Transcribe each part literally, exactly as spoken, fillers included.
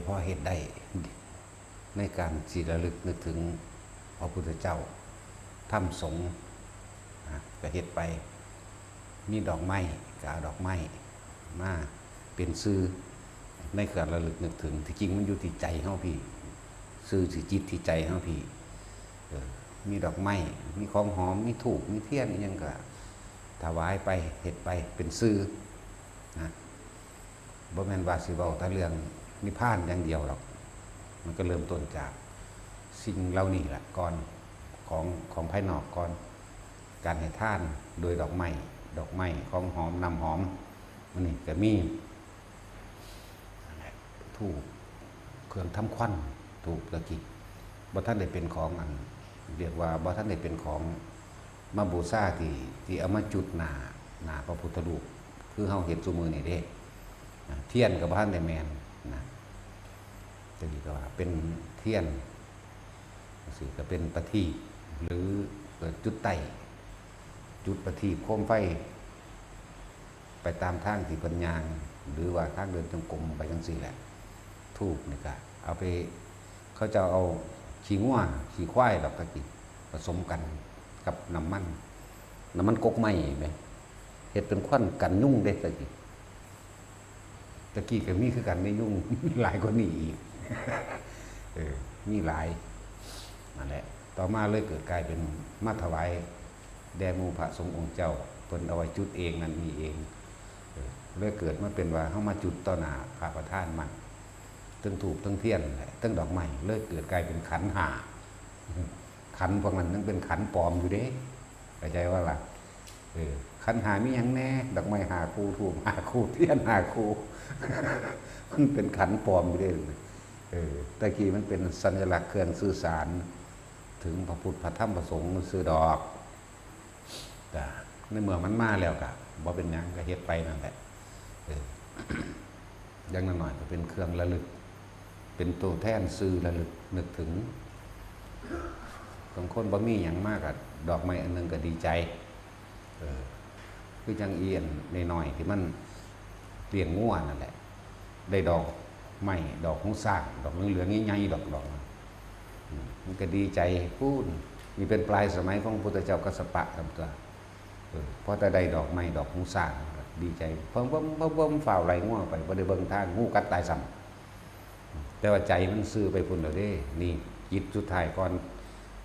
พอเฮ็ดได้ ในการสิระลึกนึกถึงพระพุทธเจ้า ธรรมสงฆ์ นะ ก็เฮ็ดไป มีดอกไม้ ก็เอาดอกไม้มาเป็นสื่อในการระลึกนึกถึง ที่จริงมันอยู่ที่ใจเฮาพี้ สื่อสิจิตที่ใจเฮาพี้ เออ มีดอกไม้ มีของหอม มีธูป มีเทียน อิหยังก็ถวายไป เฮ็ดไป เป็นสื่อ นะ บ่แม่นว่าสิเว้าแต่เรื่องนิพพานอย่างเดียวหรอก มันก็เริ่มต้นจากสิ่งเหล่านี้แหละก่อน ของ ของภายนอกก่อน การให้ทานโดยดอกไม้ ดอกไม้ ของหอม น้ำหอม มันนี่ก็มี นั่นแหละ ธูป เครื่องทำควัน ธูปตะกี้ บ่ทันได้เป็นของอัน เรียกว่าบ่ทันได้เป็นของมาบูชาที่ ที่เอามาจุดหน้า หน้าพระพุทธรูป คือเฮาเฮ็ดซุมื้อนี้เด้ นะ เทียนก็บ่ทันได้แม่นนะ ตะกี้ก็ว่าเป็นเทียน จั่งซี้ก็เป็นประทีป หรือ เอ่อ จุดไต้ จุดประทีปโคมไฟ ไปตามทางที่เพิ่นย่าง หรือว่าทางเดินจงกรมไปจั่งซี้แหละ ธูปนี่ก็เอาไป เขาเจ้าเอาขี้งัว ขี้ควายดอกตะกี้ผสมกันกับน้ำมัน น้ำมันกกไม้แหม เฮ็ดเป็นควันกันยุงเด้ตะกี้ ตะกี้ก็มีคือกันในยุง หลายกว่านี้อีก เออ มีหลาย นั่นแหละ ต่อมาเลยเกิดกลายเป็นมาถวายแด่หมู่พระสงฆ์องค์เจ้า เพิ่นเอาไว้จุดเองนั่นนี่เอง เออ เลยเกิดมาเป็นว่าเฮามาจุดต่อหน้าพระประธานมัน ทั้งธูปทั้งเทียนแหละ ทั้งดอกไม้ เลยเกิดกลายเป็นขันห้า ขันพวกนั้นยังเป็นขันปลอมอยู่เด้ เข้าใจว่าล่ะ เออ ขันห้ามีหยังแน่ ดอกไม้ห้าคู่ ธูปห้าคู่ เทียนห้าคู่ มันเป็นขันปลอมอยู่เด้ เออ แต่กี้มันเป็นสัญลักษณ์เครื่องสื่อสาร ถึงพระพุทธ พระธรรม พระสงฆ์ซื่อดอก แต่ในเมื่อมันมาแล้วก็บ่เป็นหยัง ก็เฮ็ดไปนั่นแหละ เออ อย่างน้อยๆก็เป็นเครื่องระลึก เป็นตัวแทนสื่อระลึกนึกถึง บางคนบ่มีหยังมากก็ดอกไม้อันหนึงก็ดีใจ เออ คือจั่งอีอันน้อยๆที่มันเลี้ยงงัวนั่นแหละ ได้ดอกไม้ ดอกฮู้ซ้าง ดอกเหลืองๆใหญ่ๆดอก ดอกนั้น อืม มันก็ดีใจ พู้น นี่เป็นปลายสมัยของพระพุทธเจ้ากัสสปะ ครับตัว เออ พอแต่ได้ดอกไม้ ดอกฮู้ซ้าง ดีใจ เพิ่มๆๆๆ ฟ้าวไล่งัวไป บ่ได้เบิ่งทาง งูกัดตายซ้ำ แต่ว่าใจมันซื่อไปพุ้นแล้วเด้ นี่ จิตสุดท้ายก่อน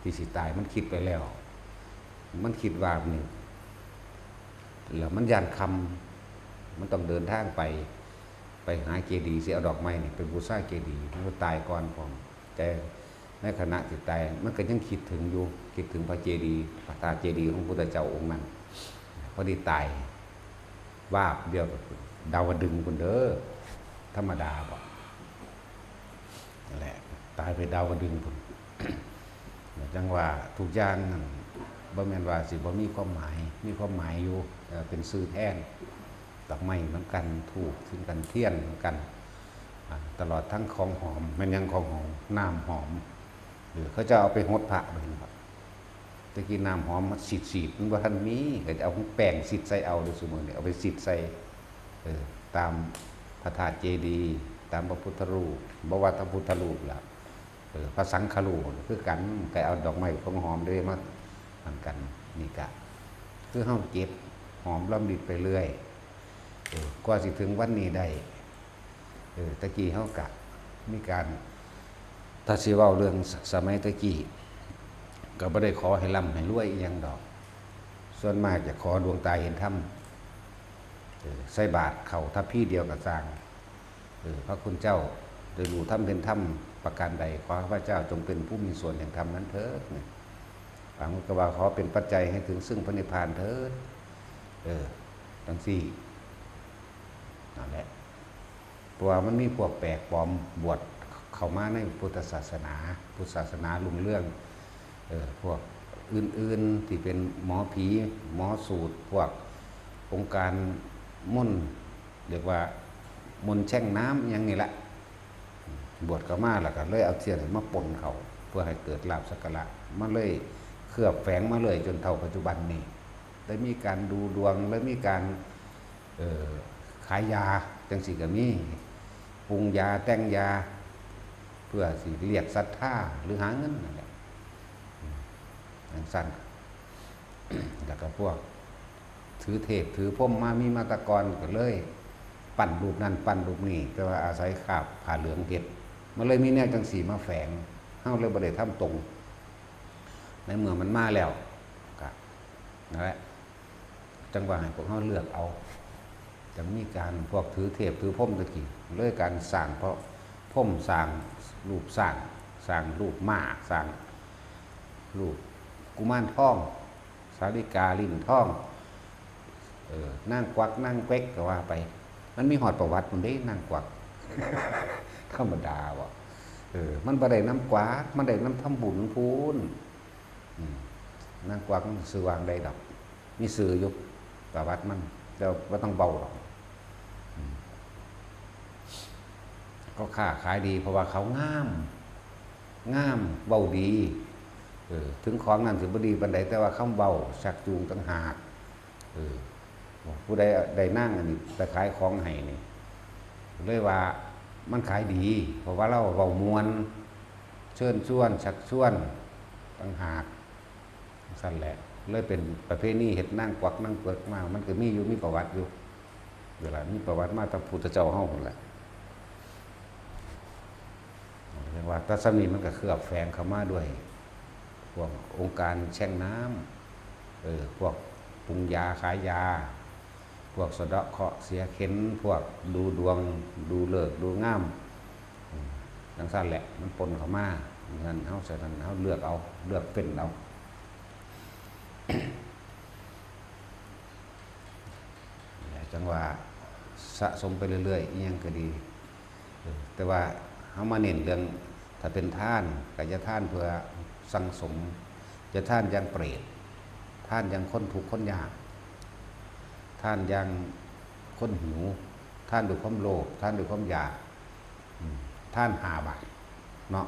ที่สิตาย มันคิดไปแล้ว มันคิดว่านี่ แล้วมันย้านค่ำ มันต้องเดินทางไป ไปหาเจดีย์ สิเอาดอกไม้นี่ไปบูชาเจดีย์ มันก็ตายก่อนพร้อม แต่ในขณะที่ตาย มันก็ยังคิดถึงอยู่ คิดถึงพระเจดีย์ พระธาตุเจดีย์ของพระพุทธเจ้าองค์นั้น พอดีตาย วาบเดียวก็ดาวดึงส์พุ้นเด้อ ธรรมดาบ่ นั่นแหละ ตายไปดาวดึงส์พุ้น จั่งว่าทุกอย่างนั่น บ่แม่นว่าสิบ่มีความหมาย มีความหมายอยู่ เอ่อ เป็นสื่อแทน ดอกไม้เหมือนกัน ธูปเหมือนกัน เทียนเหมือนกัน อ่า ตลอดทั้งของหอม แม่นหยังของหอม น้ำหอม เออ เขาจะเอาไปหดพระ บ่เห็นบ่ แต่กี้น้ำหอมมาสีดๆ มันบ่ทันมี ก็จะเอาแป้งสีดใส่เอาเด้อ ซุมื้อนี้เอาไปสีดใส่ เออ ตามพระธาตุเจดีย์ ตามพระพุทธรูป บ่ว่าแต่พุทธรูปล่ะ เออ พระสังฆรูปคือกัน ก็เอาดอกไม้ของหอมเด้มา เหมือนกัน นี่ก็ คือเฮาเก็บหอมรำริดไปเรื่อย เออ กว่าสิถึงวันนี้ได้ เออ ตะกี้เฮากะมีการ ถ้าสิเว้าเรื่องส- สมัยตะกี้ ก็บ่ได้ขอให้ร่ำให้รวยอิหยังดอก ส่วนมากจะขอดวงตาเห็นธรรม เออ ใส่บาตรเข้าทัพพีเดียวก็ซ่าง เออ พระคุณเจ้าได้รู้ธรรมเห็นธรรมประการใด ขอข้าพเจ้าจงเป็นผู้มีส่วนแห่งธรรมนั้นเถิด เนี่ย บางคนก็ว่าขอเป็นปัจจัยให้ถึงซึ่งพระนิพพานเถิด เออ จั่งซี้ นั่นแหละ เพราะว่ามันมีพวกแปลกปลอมบวชเข้ามาในพุทธศาสนา พุทธศาสนารุ่งเรือง เออ พวกอื่นๆที่เป็นหมอผี หมอสูตร พวกองค์การมนต์ เรียกว่ามนต์แช่งน้ำอิหยังนี่แหละ บวชเข้ามาแล้วก็เลยเอาเทียนมาปนเข้า เพื่อให้เกิดลาภสักการะ มันเลยเคลือบแฝงมาเลยจนเท่าปัจจุบันนี้ ได้มีการดูดวง ได้มีการ เอ่อ ขายยาจั่งซี้ก็มี ปรุงยา แต่งยา เพื่อสิเรียกศรัทธาหรือหาเงินนั่นแหละ อืม จั่งซั้น แล้วก็พวกถือเทพถือพรหมมามีมาแตะก่อนก็เลย ปั้นรูปนั่นปั้นรูปนี่ แต่ว่าอาศัยคราบผ้าเหลืองเฮ็ด มันเลยมีแนวจั่งซี้มาแฝง เฮาเลยบ่ได้ทำตรง ในเมื่อมันมาแล้ว ก็นั่นแหละ จั่งว่าให้พวกเฮาเลือกเอา จั่งมีการพวกถือเทพถือพรหมตะกี้ เลยการสร้างพระพรหม สร้างรูปช้าง สร้างรูปม้า สร้างรูปกุมารทอง สาลิกาลิ้นทอง เออ นางกวักนางเกว็กก็ว่าไป มันมีฮอดประวัติพุ้นเด้ นางกวัก ธรรมดาบ่ เออ มันบ่ได้นำกวัก มันได้นำทำบุญพุ้น อืม นางกวักมันชื่อว่าจั่งใดดอก มีชื่ออยู่ ประวัติมัน แต่บ่ต้องเว้าดอก อืม เขาค้าขายดี เพราะว่าเขางาม งาม เว้าดี เออ ถึงของนั้นสิบ่ดีปานใด แต่ว่าคำเว้าชักจูงต่างหาก เออ ผู้ใดได้นางอันนี้ไปขายของให้นี่ เลยว่ามันขายดี เพราะว่าลาวเว้าม่วน เชิญชวน ชักชวน ต่างหาก จั่งซั้นแหละ เลยเป็นประเพณีเฮ็ดนางกวักนางเกว็กมา มันก็มีอยู่ มีประวัติอยู่ เวลามีประวัติมาแต่พุทธเจ้าเฮาพู้นแหละ เรียกว่า แต่ส่ำนี้มันก็เคลือบแฝงเข้ามาด้วย พวกองค์การแช่งน้ำ เออ พวกปรุงยาขายยา พวกสะเดาะเคราะห์เสียเข็ญ พวกดูดวง ดูฤกษ์ ดูงาม อืม จั่งซั้นแหละ มันปนเข้ามา เงินเฮา ฉะนั้นเฮาเลือกเอา เลือกเป็นเอา จั่งว่าสะสมไปเรื่อยๆ อิหยังก็ดี เออ แต่ว่าเฮามาเน้นเรื่อง ถ้าเป็นทาน ก็อย่าทานเพื่อสั่งสม อย่าทานอย่างเปรต ทานอย่างคนทุกข์คนยาก ทานอย่างคนหิว ทานด้วยความโลภ ทานด้วยความอยาก อืม ทานห้าบาท เนาะ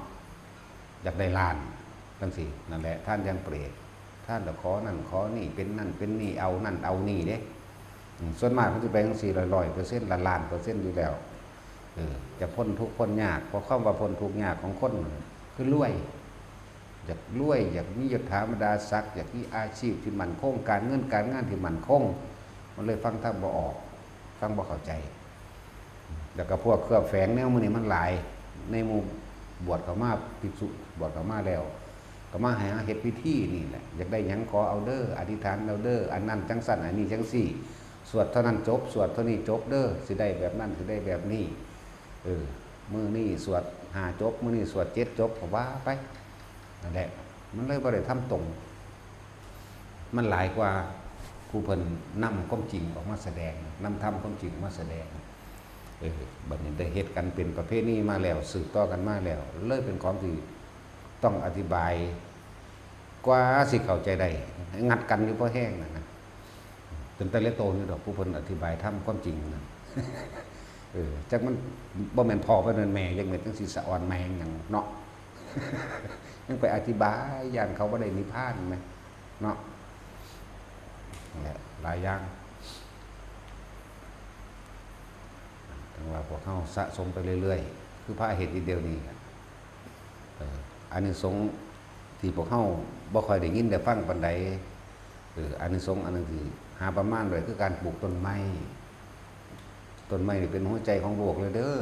อยากได้ล้าน จั่งซี้ นั่นแหละ ทานอย่างเปรต ทานแล้วขอนั่นขอนี่ เป็นนั่นเป็นนี่ เอานั่นเอานี่เด้ อืม ส่วนมากมันสิไปจั่งซี้ ร้อยเปอร์เซ็นต์ ล้านๆ เปอร์เซ็นต์อยู่แล้ว เออ จะพ้นทุกข์พ้นยาก เพราะคำว่าพ้นทุกข์ยากของคน คือรวย อยากรวย อยากมียศถาบรรดาศักดิ์ อยากมีอาชีพที่มั่นคง การเงินการงานที่มั่นคง มันเลยฟังธรรมบ่ออก ฟังบ่เข้าใจ แล้วก็พวกเคลือบแฝงแนวมื้อนี้มันหลาย ในหมู่บวชเข้ามา ภิกษุบวชเข้ามาแล้ว ก็มาให้เฮ็ดพิธีนี่แหละ อยากได้หยังขอเอาเด้อ อธิษฐานเอาเด้อ อันนั้นจั่งซั้น อันนี้จั่งซี้ สวดเท่านั้นจบ สวดเท่านี้จบเด้อ สิได้แบบนั้น สิได้แบบนี้ เออ มื้อนี้สวดห้าจบ มื้อนี้สวดเจ็ดจบ ก็ว่าไป นั่นแหละ มันเลยบ่ได้ทำตรง มันหลายกว่าผู้เพิ่นนำความจริงออกมาแสดง นำธรรมความจริงออกมาแสดง เออ บัดนี้ได้เฮ็ดกันเป็นประเพณีมาแล้ว สืบต่อกันมาแล้ว เลยเป็นของที่ต้องอธิบาย กว่าสิเข้าใจได้ งัดกันอยู่พอแฮงนั่นนะ จนแต่ละโตอยู่ดอก ผู้เพิ่นอธิบายธรรมความจริงนั่น เออ จักมันบ่แม่นพ่อบ่แม่นแม่ จักแม่นจั่งสิสะออนแม่งหยังเนาะ ยังไปอธิบาย ย่านเขาบ่ได้นิพพานแหม เนาะ นั่นแหละ หลายอย่าง จั่งว่าพวกเฮาสะสมไปเรื่อยๆ คือพระเฮ็ดอยู่เดี๋ยวนี้ล่ะ เออ อานิสงส์ที่พวกเฮาบ่ค่อยได้ยินได้ฟังปานใด เออ อานิสงส์อันหนึ่งที่หาประมาณไว้คือการปลูกต้นไม้ ต้นไม้นี่เป็นหัวใจของโลกเลยเด้อ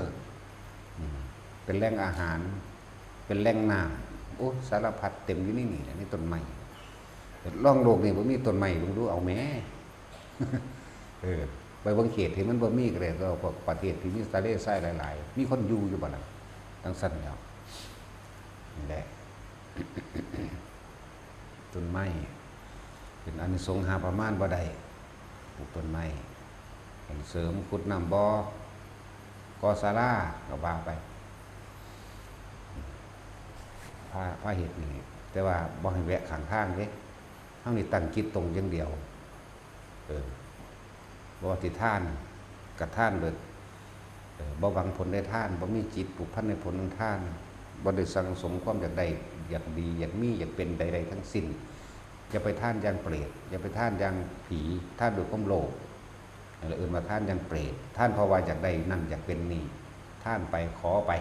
อืม เป็นแหล่งอาหาร เป็นแหล่งน้ำ โอ้ สารพัดเต็มอยู่ในนี่แหละ ในต้นไม้ ลองโลกนี่บ่มีต้นไม้ เบิ่งดู เอาแหม เออ ไปเบิ่งเขตที่มันบ่มีก็ได้ ก็พวกประเทศที่มีทะเลทรายหลายๆ มีคนอยู่อยู่บ่ล่ะ จั่งซั้นแหล้ว นี่แหละ ต้นไม้ เป็นอานิสงส์หาประมาณบ่ได้ ปลูกต้นไม้ ส่งเสริม ขุดน้ำบ่อ ก่อศาลา ก็ว่าไป พา พาเฮ็ดนี่ แต่ว่าบ่ให้แวะข้างทางเด้ เฮานี่ตั้งจิตตรงอย่างเดียว เออ บ่ว่าสิทาน ก็ทานโดย เออ บ่หวังผลในทาน บ่มีจิตผูกพันในผลของทาน บ่ได้สั่งสมความอยากได้ อยากดี อยากมี อยากเป็นใดๆ ทั้งสิ้น อย่าไปทานอย่างเปรต อย่าไปทานอย่างผี ทานด้วยความโลภ นั่นแหละเอิ้นว่าทานอย่างเปรต ทานเพราะว่าอยากได้นั่นอยากเป็นนี่ ทานไป ขอไป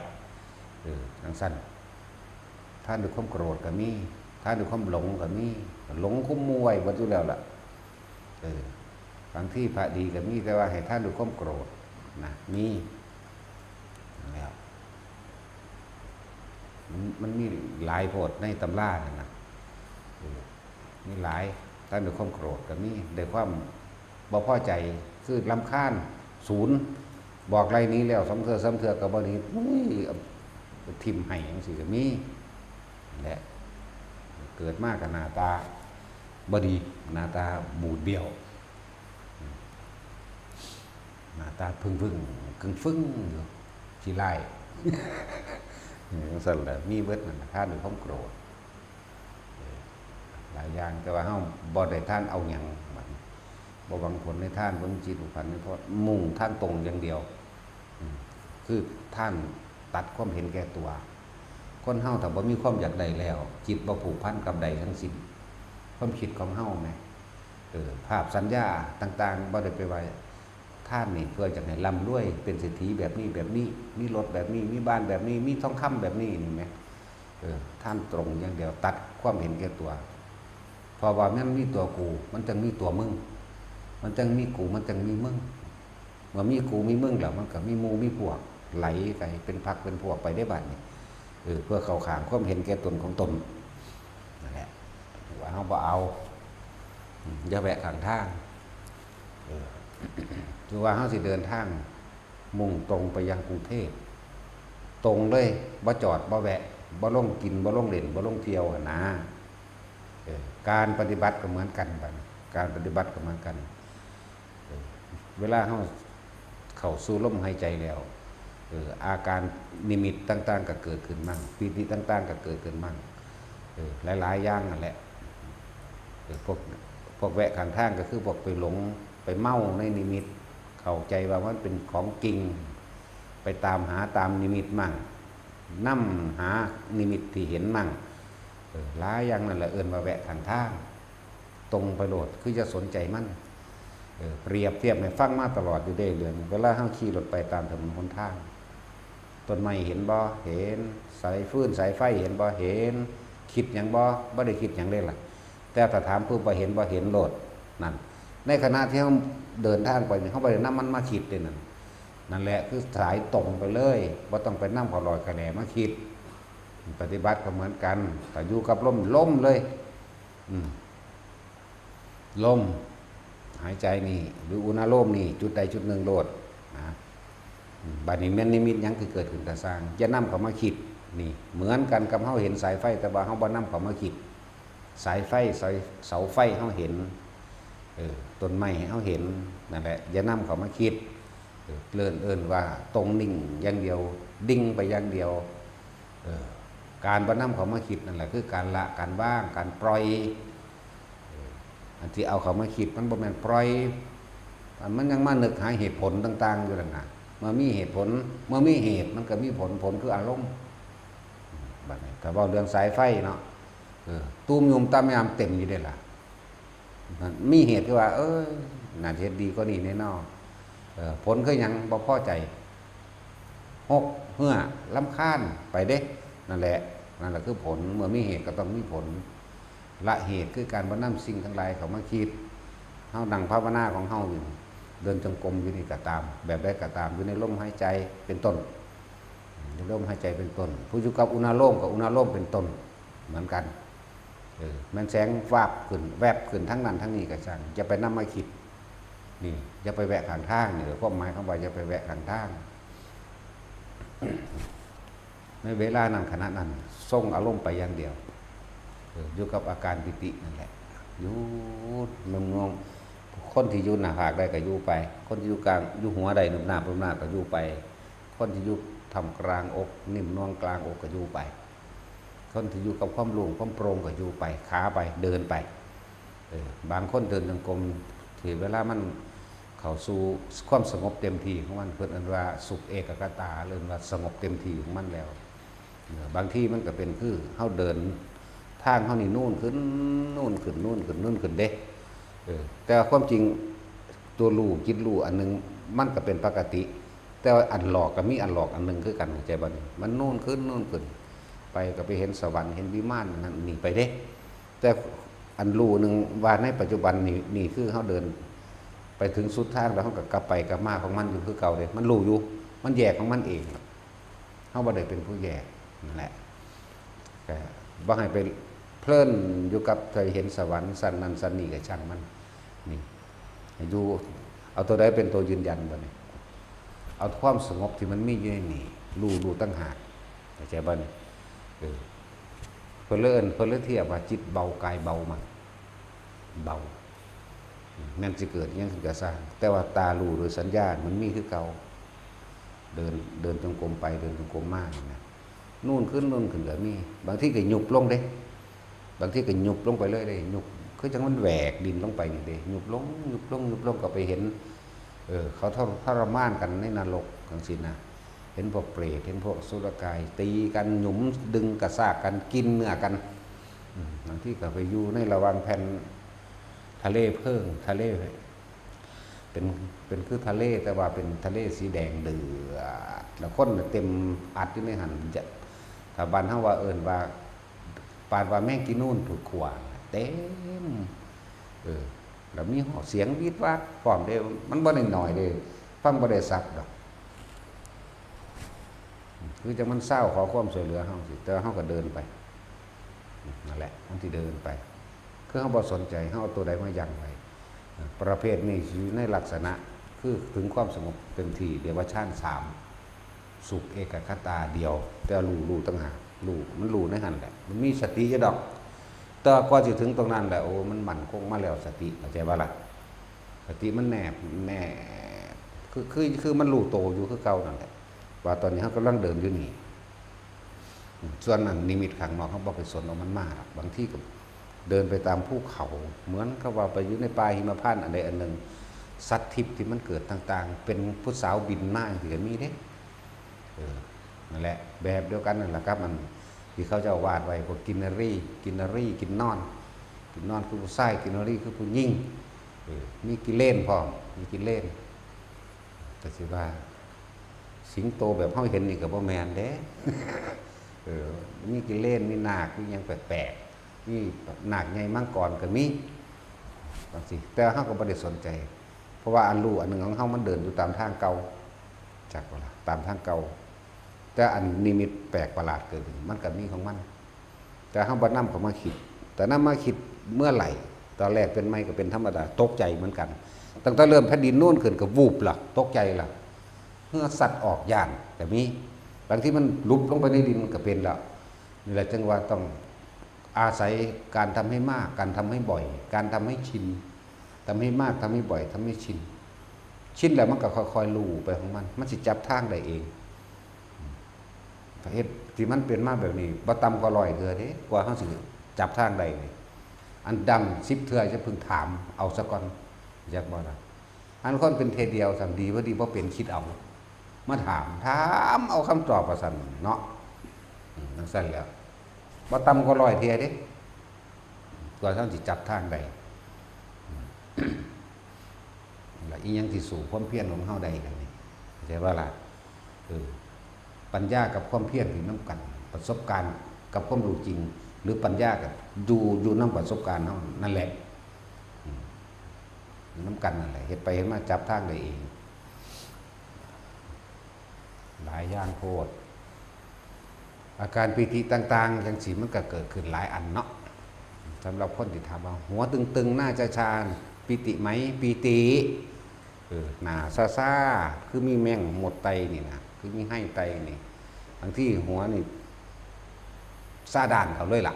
เออจั่งซั้น ทานด้วยความโกรธก็มี ทานด้วยความหลงก็มี หลงคุมหมู่ไว้เบิดอยู่แล้วล่ะ เออ บางทีพระดีก็มี แต่ว่าให้ทานด้วยความโกรธนะ มี นั่นแหล้ว มัน มันมีหลายโพดในตำรานั่นนะ เออ มีหลาย ทานด้วยความโกรธก็มี ด้วยความบ่พอใจ คือรำคาญ ศูนย์ บอกไล่หนีแล้ว สองเทื่อ สามเทื่อก็บ่หนี อุ้ย ถิ่มให้จั่งซี้ก็มี นั่นแหละ เกิดมาก็หน้าตาบ่ดี หน้าตาบูดเบี้ยว หน้าตาฟึ่งๆ กึ่งฟึ่งอยู่ ขี้ร้าย จั่งซั้นแหละ มีเบิดนั่นน่ะ ทานด้วยความโกรธ เออ หลายอย่าง แต่ว่าเฮาบ่ได้ทานเอาหยัง บัดนี้ บ่หวังผลในทาน บ่มีจิตผูกพันในทาน มุ่งทางตรงอย่างเดียว อืม คือทานตัดความเห็นแก่ตัว คนเฮาถ้าบ่มีความอยากได้แล้ว จิตบ่ผูกพันกับใดทั้งสิ้น ความคิดของเฮาแหม เออ ภาพสัญญาต่างๆ บ่ได้ไปว่า ทานนี่เพื่ออยากให้ร่ำรวย เป็นเศรษฐีแบบนี้แบบนี้ มีรถแบบนี้ มีบ้านแบบนี้ มีทองคำแบบนี้ นี่แหม เออ ทานตรงอย่างเดียว ตัดความเห็นแก่ตัว เพราะว่ามันมีตัวกู มันจั่งมีตัวมึง มันจั่งมีกู มันจั่งมีมึง เมื่อมีกูมีมึงแล้ว มันก็มีหมู่มีพวก ไหลไปเป็นพรรคเป็นพวกไปได้บัดนี้ เออ เพื่อเข้าข้างความเห็นแก่ตนของตน นั่นแหละ ว่าเฮาบ่เอา อืม อย่าแวะข้างทาง เออ คือว่าเฮาสิเดินทาง มุ่งตรงไปยังกรุงเทพ ตรงเลย บ่จอด บ่แวะ บ่ลงกิน บ่ลงเล่น บ่ลงเที่ยวหั้นนะ เออ การปฏิบัติก็เหมือนกันบัดนี้ การปฏิบัติก็เหมือนกัน เออ เวลาเฮาเข้าสู่ลมหายใจแล้ว เออ อาการนิมิตต่างๆ ก็เกิดขึ้นมั่ง ปีติต่างๆ ก็เกิดขึ้นมั่ง เออ หลายๆ อย่างนั่นแหละ เออ พวก พวกแวะข้างทางก็คือพวกไปหลง ไปเมาในนิมิต เข้าใจว่ามันเป็นของจริง ไปตามหาตามนิมิตมั่ง นำหานิมิตที่เห็นมั่ง เออ หลายอย่างนั่นแหละ เอิ้นว่าแวะข้างทาง ตรงไปโลด คืออย่าสนใจมัน เออ เปรียบเทียบให้ฟังมาตลอดอยู่เด้เรื่อง เวลาเฮาขี่รถไปตามถนนหนทาง ต้นไม้เห็นบ่ เห็น สายฟืนสายไฟเห็นบ่ เห็น คิดหยังบ่ บ่ได้คิดหยังเลยล่ะ แต่ถ้าถามปุ๊บว่าเห็นบ่ เห็นโลด นั่น ในขณะที่เฮาเดินทางไปนี่ เฮาบ่ได้นำมันมาคิดเด้นั่น นั่นแหละคือสายตรงไปเลย บ่ต้องไปนำเขาลอยกะแหลมาคิด ปฏิบัติก็เหมือนกัน ถ้าอยู่กับลม ลมเลย อืม ลมหายใจนี่ หรืออุณาโลมนี่ จุดใดจุดหนึ่งโลดนะ อืม บัดนี้แม่นนิมิตหยังคือเกิดขึ้นก็ซ่าง อย่านำเข้ามาคิด นี่ เหมือนกันกับเฮาเห็นสายไฟ แต่ว่าเฮาบ่นำเข้ามาคิด สายไฟ สาย เสาไฟเฮาเห็น เออ ต้นไม้เฮาเห็น นั่นแหละ อย่านำเข้ามาคิด เออ เอิ้น เอิ้นว่าตรงนิ่งอย่างเดียว ดิ่งไปอย่างเดียว เออ การบ่นำเข้ามาคิดนั่นแหละ คือการละ การวาง การปล่อย เออ อันที่เอาเข้ามาคิดมันบ่แม่นปล่อย อันมันยังมานึกหาเหตุผลต่างๆ อยู่นั่นน่ะ เมื่อมีเหตุผล เมื่อมีเหตุมันก็มีผล ผลคืออารมณ์ บัดนี้ถ้าเว้าเรื่องสายไฟเนาะ เออ ตูมยุมตามยามเต็มอยู่เด้ล่ะ มันมีเหตุที่ว่า เอ้ย น่าจะเฮ็ดดีกว่านี้แน่นอน เออ ผลคือหยัง บ่พอใจ หก เหื่อ รำคาญ ไปเด้ นั่นแหละ นั่นแหละคือผล เมื่อมีเหตุก็ต้องมีผล ละเหตุคือการบ่นำสิ่งทั้งหลายเข้ามาคิด เฮานั่งภาวนาของเฮาอยู่ เดินจงกรมอยู่นี่ก็ตาม แบบใดก็ตาม อยู่ในลมหายใจเป็นต้น ในลมหายใจเป็นต้น ผู้อยู่กับอุณาโลมกับอุณาโลมเป็นต้น เหมือนกัน เออ แม่นแสงวาบขึ้น แวบขึ้นทั้งนั้นทั้งนี้ก็ช่าง อย่าไปนำมาคิด นี่ อย่าไปแวะข้างทาง นี่ ความหมายคำว่าอย่าไปแวะข้างทาง ในเวลานั้นขณะนั้น ทรงอารมณ์ไปอย่างเดียว เออ อยู่กับอาการปีตินั่นแหละ อยู่นุ่มๆ คนที่อยู่หน้าผากได้ก็อยู่ไป คนที่อยู่กลาง อยู่หัวได้นุ่มหน้านุ่มหน้าก็อยู่ไป คนที่อยู่ท่ามกลางอก นิ่มนวลกลางอกก็อยู่ไป คนที่อยู่กับความโล่งความโปร่งก็อยู่ไป ขาไป เดินไป เออ บางคนเดินจงกรม ที่เวลามันเข้าสู่ความสงบเต็มที่ของมัน เพิ่นเอิ้นว่าสุขเอกคตา เอิ้นว่าสงบเต็มที่ของมันแล้ว เออ บางทีมันก็เป็นคือเฮาเดินทางเฮานี่นูนขึ้น นูนขึ้น นูนขึ้น นูนขึ้นเด้ เออ แต่ว่าความจริงตัวรู้ จิตรู้อันหนึ่งมันก็เป็นปกติ แต่ว่าอันหลอกก็มีอันหลอกอันหนึ่งคือกัน เข้าใจบ่นี่? มันนู่นขึ้นนู่นขึ้น ไปก็ไปเห็นสวรรค์ เห็นวิมานอันนั้นนี่ไปเด้ แต่อันรู้หนึ่งว่าในปัจจุบันนี่ นี่คือเฮาเดินไปถึงสุดทางแล้ว เฮาก็กลับไปกลับมาของมันอยู่คือเก่าเด้ มันรู้อยู่ มันแยกของมันเอง เฮาบ่ได้เป็นผู้แยกนั่นแหละ ก็บ่ให้ไปเพลินอยู่กับเคยเห็นสวรรค์ชั้นนั้นชั้นนี้ ก็ช่างมัน นี่ ให้อยู่ เอาตัวใดเป็นตัวยืนยันบ่นี่? เอาความสงบที่มันมีอยู่ในนี่ รู้ รู้ต่างหาก เข้าใจบ่นี่? เออ เพิ่นเลยเอิ้น เพิ่นเลยเทียบว่าจิตเบากายเบามัน เบา แม่นสิเกิดอิหยังขึ้นก็ซ่าง แต่ว่าตารู้โดยสัญญามันมีคือเก่า เดิน เดินจงกรมไป เดินจงกรมมานี่นะ นู่นขึ้นนู่นขึ้นก็มี บางทีก็ยุบลงเด้ บางทีก็ยุบลงไปเลยเด้ ยุบ คือจั่งมันแหวกดินลงไปนี่เด้ ยุบลง ยุบลง ยุบลง ก็ไปเห็น เออ เขาทร- ทรมานกันในนรกจั่งซี้นะ เห็นพวกเปรต เห็นพวกอสุรกาย ตีกัน หยุมดึงกระชากกัน กินเนื้อกัน อืม บางทีก็ไปอยู่ในระหว่างแผ่นทะเลเพลิง ทะเล เป็น เป็นคือทะเล แต่ว่าเป็นทะเลสีแดงเดือด แล้วคนน่ะเต็มอัดอยู่ในหั่น จะ ถ้าบ้านเฮาว่าเอิ้นว่า ปานว่าแมงกีนูนถูกขั่ว เต็ม เออ แล้วมีเสียงวีดวาดพร้อมเด้ มันบ่ได้น้อยเด้ ฟังบ่ได้สับดอก คือจั่งมันซาวขอความช่วยเหลือเฮาสิ แต่ว่าเฮาก็เดินไป นั่นแหละ มันสิเดินไป คือเฮาบ่สนใจ เฮาเอาตัวใดมายั้งไว้ ประเภทนี้สิอยู่ในลักษณะ คือถึงความสงบเต็มที่ เรียกว่าฌานสาม สุขเอกคตาเดียว แต่รู้ รู้ต่างหาก รู้ มันรู้ในหั่นแหละ มันมีสติอยู่ดอก แต่กว่าสิถึงตรงนั้นแหละ โอ้ มันมั่นคงมาแล้ว สติ เข้าใจบ่ล่ะ? สติมันแนบ แนบ คือ คือ คือมันรู้โตอยู่คือเก่านั่นแหละ ว่าตอนนี้เฮากำลังเดินอยู่นี่ ส่วนนั้นนิมิตข้างนอกเฮาบ่ไปสนเอามันมาดอก บางทีก็เดินไปตามภูเขา เหมือนกับว่าไปอยู่ในป่าหิมพานต์อันใดอันหนึ่ง สัตว์ทิพย์ที่มันเกิดต่างๆ เป็นผู้สาวบินมาจั่งซี้ก็มีเด้ เออ นั่นแหละ แบบเดียวกันนั่นแหละครับ อันที่เขาเจ้าวาดไว้ พวกกินนรี กินนรี กินนอน กินนอนคือผู้ชาย กินนรีคือผู้หญิง เออ มีกิเลนพร้อม มีกิเลน ก็สิว่า สิงโตแบบเฮาเห็นนี่ก็บ่แม่นเด้ เออ มีกิเลน มีนาค มีหยังแปลกๆ มีนาคใหญ่มังกรก็มี จั่งซี้ แต่เฮาก็บ่ได้สนใจ เพราะว่าอันรู้อันหนึ่งของเฮามันเดินอยู่ตามทางเก่า จักบ่ล่ะ ตามทางเก่า แต่อันนิมิตแปลกประหลาดเกิดขึ้น มันก็มีของมัน แต่เฮาบ่นำเข้ามาคิด แต่นำมาคิดเมื่อไหร่ ตอนแรกเป็นใหม่ก็เป็นธรรมดา ตกใจเหมือนกัน ตั้งแต่เริ่มแผ่นดินโน้นขึ้นก็วูบล่ะ ตกใจล่ะ เฮือสัตว์ออกย่านก็มี บางทีมันหลุบลงไปในดินก็เป็นแล้ว นี่แหละจึงว่าต้องอาศัยการทำให้มาก การทำให้บ่อย การทำให้ชิน ทำให้มาก ทำให้บ่อย ทำให้ชิน ชินแล้วมันก็ค่อยๆรู้ไปของมัน มันสิจับทางได้เอง ถ้าเฮ็ดที่มันเป็นมาแบบนี้ บ่ต่ำกว่าร้อยเทื่อเด้ กว่าเฮาสิจับทางได้นี่ อันดังสิบเทื่อจะเพิ่งถามเอาซะก่อน จักบ่ล่ะ? อันคนเป็นเทื่อเดียว สำดีบ่ดีบ่เป็น คิดเอา มาถาม ถามเอาคำตอบว่าซั่นเนาะ อืม จั่งซั่นแหล้ว บ่ต่ำกว่าร้อยเทื่อเด้ กว่าเฮาสิจับทางได้ อืม และอีหยังที่สู้ความเพียรของเฮาได้ล่ะนี่ เข้าใจบ่ล่ะ? เออ ปัญญากับความเพียรอยู่นำกัน ประสบการณ์กับความรู้จริง หรือปัญญากับอยู่ อยู่นำประสบการณ์เฮานั่นแหละ อืม อยู่นำกันนั่นแหละ เฮ็ดไปเฮ็ดมาจับทางได้เอง หลายอย่างโพด อาการปีติต่างๆ จั่งซี้มันก็เกิดขึ้นหลายอันเนาะ สำหรับคนที่ถามว่าหัวตึงๆ หน้าชาๆ ปีติไหม ปีติ เออ หน้าซ่าๆ คือมีแมงมดไต่นี่นะ คือมีไฮ่ไต่นี่ บางทีหัวนี่ซ่าด้านเข้าเลยล่ะ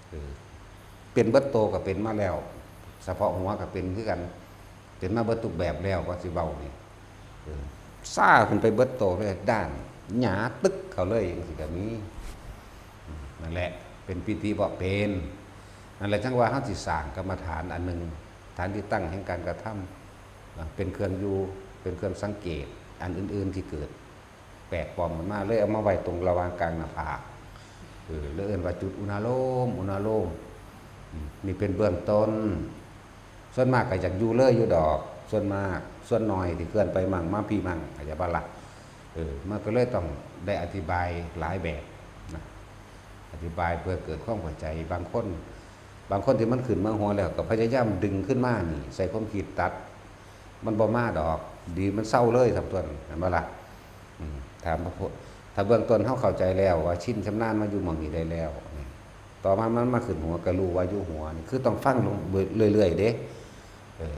เออ เป็นเบิดโตก็เป็นมาแล้ว เฉพาะหัวก็เป็นคือกัน เป็นมาเบิดทุกแบบแล้ว ว่าสิเว้านี่ เออ ซ่าขึ้นไปเบิดโตเลย ด้านหยาตึกเข้าเลยจั่งซี้ก็มี อืม นั่นแหละ เป็นปีติบ่เป็น นั่นแหละจั่งว่าเฮาสิสร้างกรรมฐานอันหนึ่ง ฐานที่ตั้งแห่งการกระทำ เป็นเครื่องอยู่ เป็นเครื่องสังเกต อันอื่นๆที่เกิด แปลกปลอมขึ้นมา เลยเอามาไว้ตรงระหว่างกลางหน้าผาก เออ เลยเอิ้นว่าจุดอุณาโลม อุณาโลม อืม นี่เป็นเบื้องต้น ส่วนมากก็อยากอยู่เลยอยู่ดอก ส่วนมาก ส่วนน้อยที่เคลื่อนไปมั่งมาพี้มั่ง เข้าใจบ่ล่ะ? เออ มันก็เลยต้องได้อธิบายหลายแบบนะ อธิบายเพื่อเกิดความเข้าใจ บางคน บางคนที่มันขึ้นมาหัวแล้วก็พยายามดึงขึ้นมานี่ ใส่ความคิดตัด มันบ่มาดอก ดีมันเซาเลย สำคัญ เห็นบ่ล่ะ? อืม ถามพระพุทธ ถ้าเบื้องต้นเฮาเข้าใจแล้วว่าชินชำนาญมาอยู่หม่องนี้ได้แล้ว ต่อมามันมาขึ้นหัวก็รู้ว่าอยู่หัวนี่ คือต้องฟังลงเรื่อยๆเด้ เออ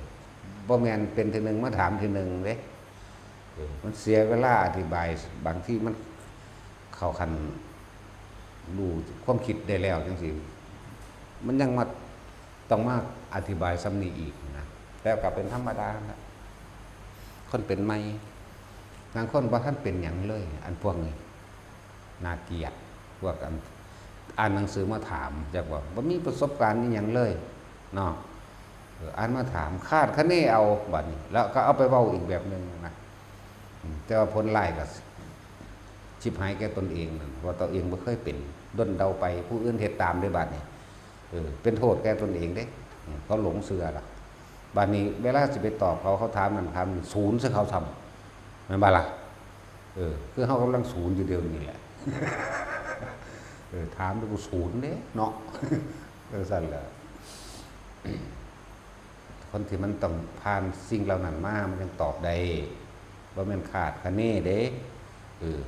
บ่แม่นเป็นทีหนึ่งมาถามทีหนึ่งเด้ เออ มันเสียเวลาอธิบาย บางทีมันเข้าขั้นรู้ความคิดได้แล้วจังซี้ มันยังมา ต้องมาอธิบายส่ำนี้อีกนะ แต่ก็เป็นธรรมดานะ คนเป็นใหม่ บางคนบ่ทันเป็นหยังเลย อันพวกนี้ น่าเกลียด พวกอัน อ่านหนังสือมาถาม จักว่าบ่มีประสบการณ์อิหยังเลยเนาะ เออ อ่านมาถาม คาดคะเนเอา บัดนี้ แล้วก็เอาไปเว้าอีกแบบหนึ่งนะ อืม แต่ว่าผลร้ายก็ ชิบหายแก่ตนเองนั่น ว่าตัวเองบ่เคยเป็น ด้นเดาไป ผู้อื่นเฮ็ดตามได้บัดนี้ เออ เป็นโทษแก่ตนเองเด้ อืม เขาหลงเชื่อล่ะ บัดนี้เวลาสิไปตอบเขา เขาถามนั่นถามนี่ ศูนย์ใส่เขาซ้ำ แม่นบ่ล่ะ? เออ คือเฮากำลังศูนย์อยู่เดี๋ยวนี้แหละ เออ ถามแล้วกูศูนย์เด้เนาะ เออ ซั่นแหละ คนที่มันต้องผ่านสิ่งเหล่านั้นมา มันยังตอบได้ บ่แม่นคาดคะเนเด้ เออ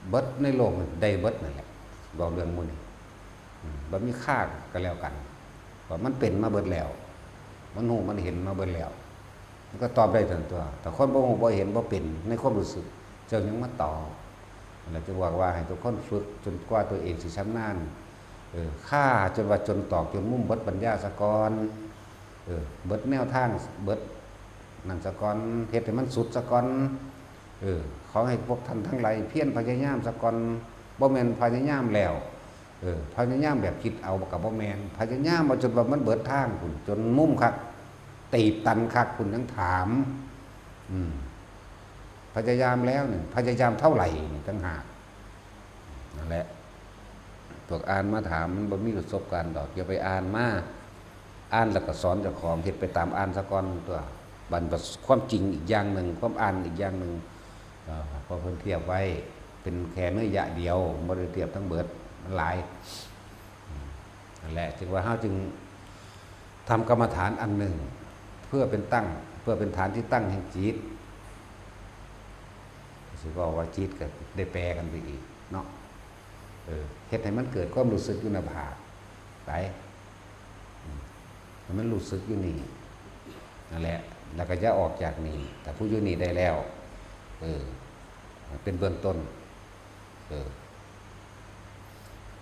เบิดในโลกนี่ได้เบิดนั่นแหละ เว้าเรื่องหมู่นี้ อืม บ่มีคาดก็แล้วกัน ว่ามันเป็นมาเบิดแล้ว มันรู้มันเห็นมาเบิดแล้ว มันก็ตอบได้ทันตัว แต่คนบ่รู้บ่เห็นบ่เป็นในความรู้สึก เจ้ายังมาตอบ นั่นแหละจึงบอกว่าให้ทุกคนฝึกจนกว่าตัวเองสิชำนาญ เออ ฆ่าจนว่าจนตอกจนมุมเบิดปัญญาซะก่อน เออ เบิดแนวทาง เบิดนั่นซะก่อน เฮ็ดให้มันสุดซะก่อน เออ ขอให้พวกท่านทั้งหลายเพียรพยายามซะก่อน บ่แม่นพยายามแล้ว เออ พยายามแบบคิดเอาก็บ่แม่น พยายามเอาจนว่ามันเบิดทางพุ้น จนมุมคัก ตีบตันคักพุ้นยังถาม อืม พยายามแล้วนี่ พยายามเท่าไหร่นี่ต่างหาก นั่นแหละ พวกอ่านมาถามมันบ่มีประสบการณ์ดอก อย่าไปอ่านมา อ่านแล้วก็สอนเจ้าของ เฮ็ดไปตามอ่านซะก่อนตัว บัดความจริงอีกอย่างหนึ่ง ความอ่านอีกอย่างหนึ่ง เอ่อ เพราะเพิ่นเทียบไว้ เป็นแค่เนื้อยะเดียว บ่ได้เทียบทั้งเบิด มันหลาย นั่นแหละ จึงว่าเฮาจึงทำกรรมฐานอันหนึ่ง เพื่อเป็นตั้ง เพื่อเป็นฐานที่ตั้งแห่งจิต สิบอกว่าจิตก็ได้แปลกันไปอีกเนาะ เออ เฮ็ดให้มันเกิดความรู้สึกอยู่หน้าผาก ไป อืม ให้มันรู้สึกอยู่นี่ นั่นแหละ แล้วก็อย่าออกจากนี่ ถ้าผู้อยู่นี่ได้แล้ว เออ เป็นเบื้องต้น เออ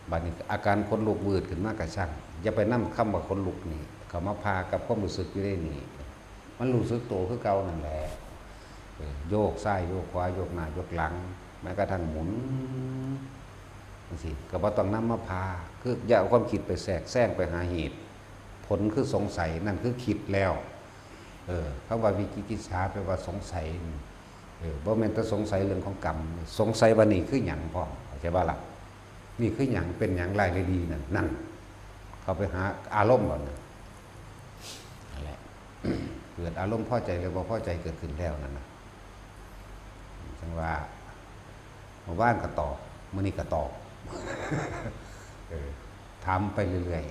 บัดนี้อาการขนลุกวืดขึ้นมาก็ช่าง อย่าไปนำคำว่าขนลุกนี่ เข้ามาพากับความรู้สึกอยู่ในนี่ มันรู้สึกตัวคือเก่านั่นแหละ เออ โยกซ้ายโยกขวา โยกหน้าโยกหลัง แม้กระทั่งหมุน จังซี้ ก็บ่ต้องนำมาพา คืออย่าเอาความคิดไปแทรกแซงไปหาเหตุ ผลคือสงสัย นั่นคือคิดแล้ว เออ คำว่าวิจิกิจฉาแปลว่าสงสัย เออ บ่แม่นแต่สงสัยเรื่องของกรรม สงสัยว่านี่คือหยังพร้อม เข้าใจบ่ล่ะ? นี่คือหยัง เป็นหยัง ร้ายหรือดีนั่น นั่น เข้าไปหาอารมณ์เหล่านั้น นั่นแหละ เกิดอารมณ์พอใจหรือบ่พอใจเกิดขึ้นแล้วนั่นน่ะ จังว่า เมื่อวานก็ตอบ มื้อนี้ก็ตอบ เออ ถามไปเรื่อย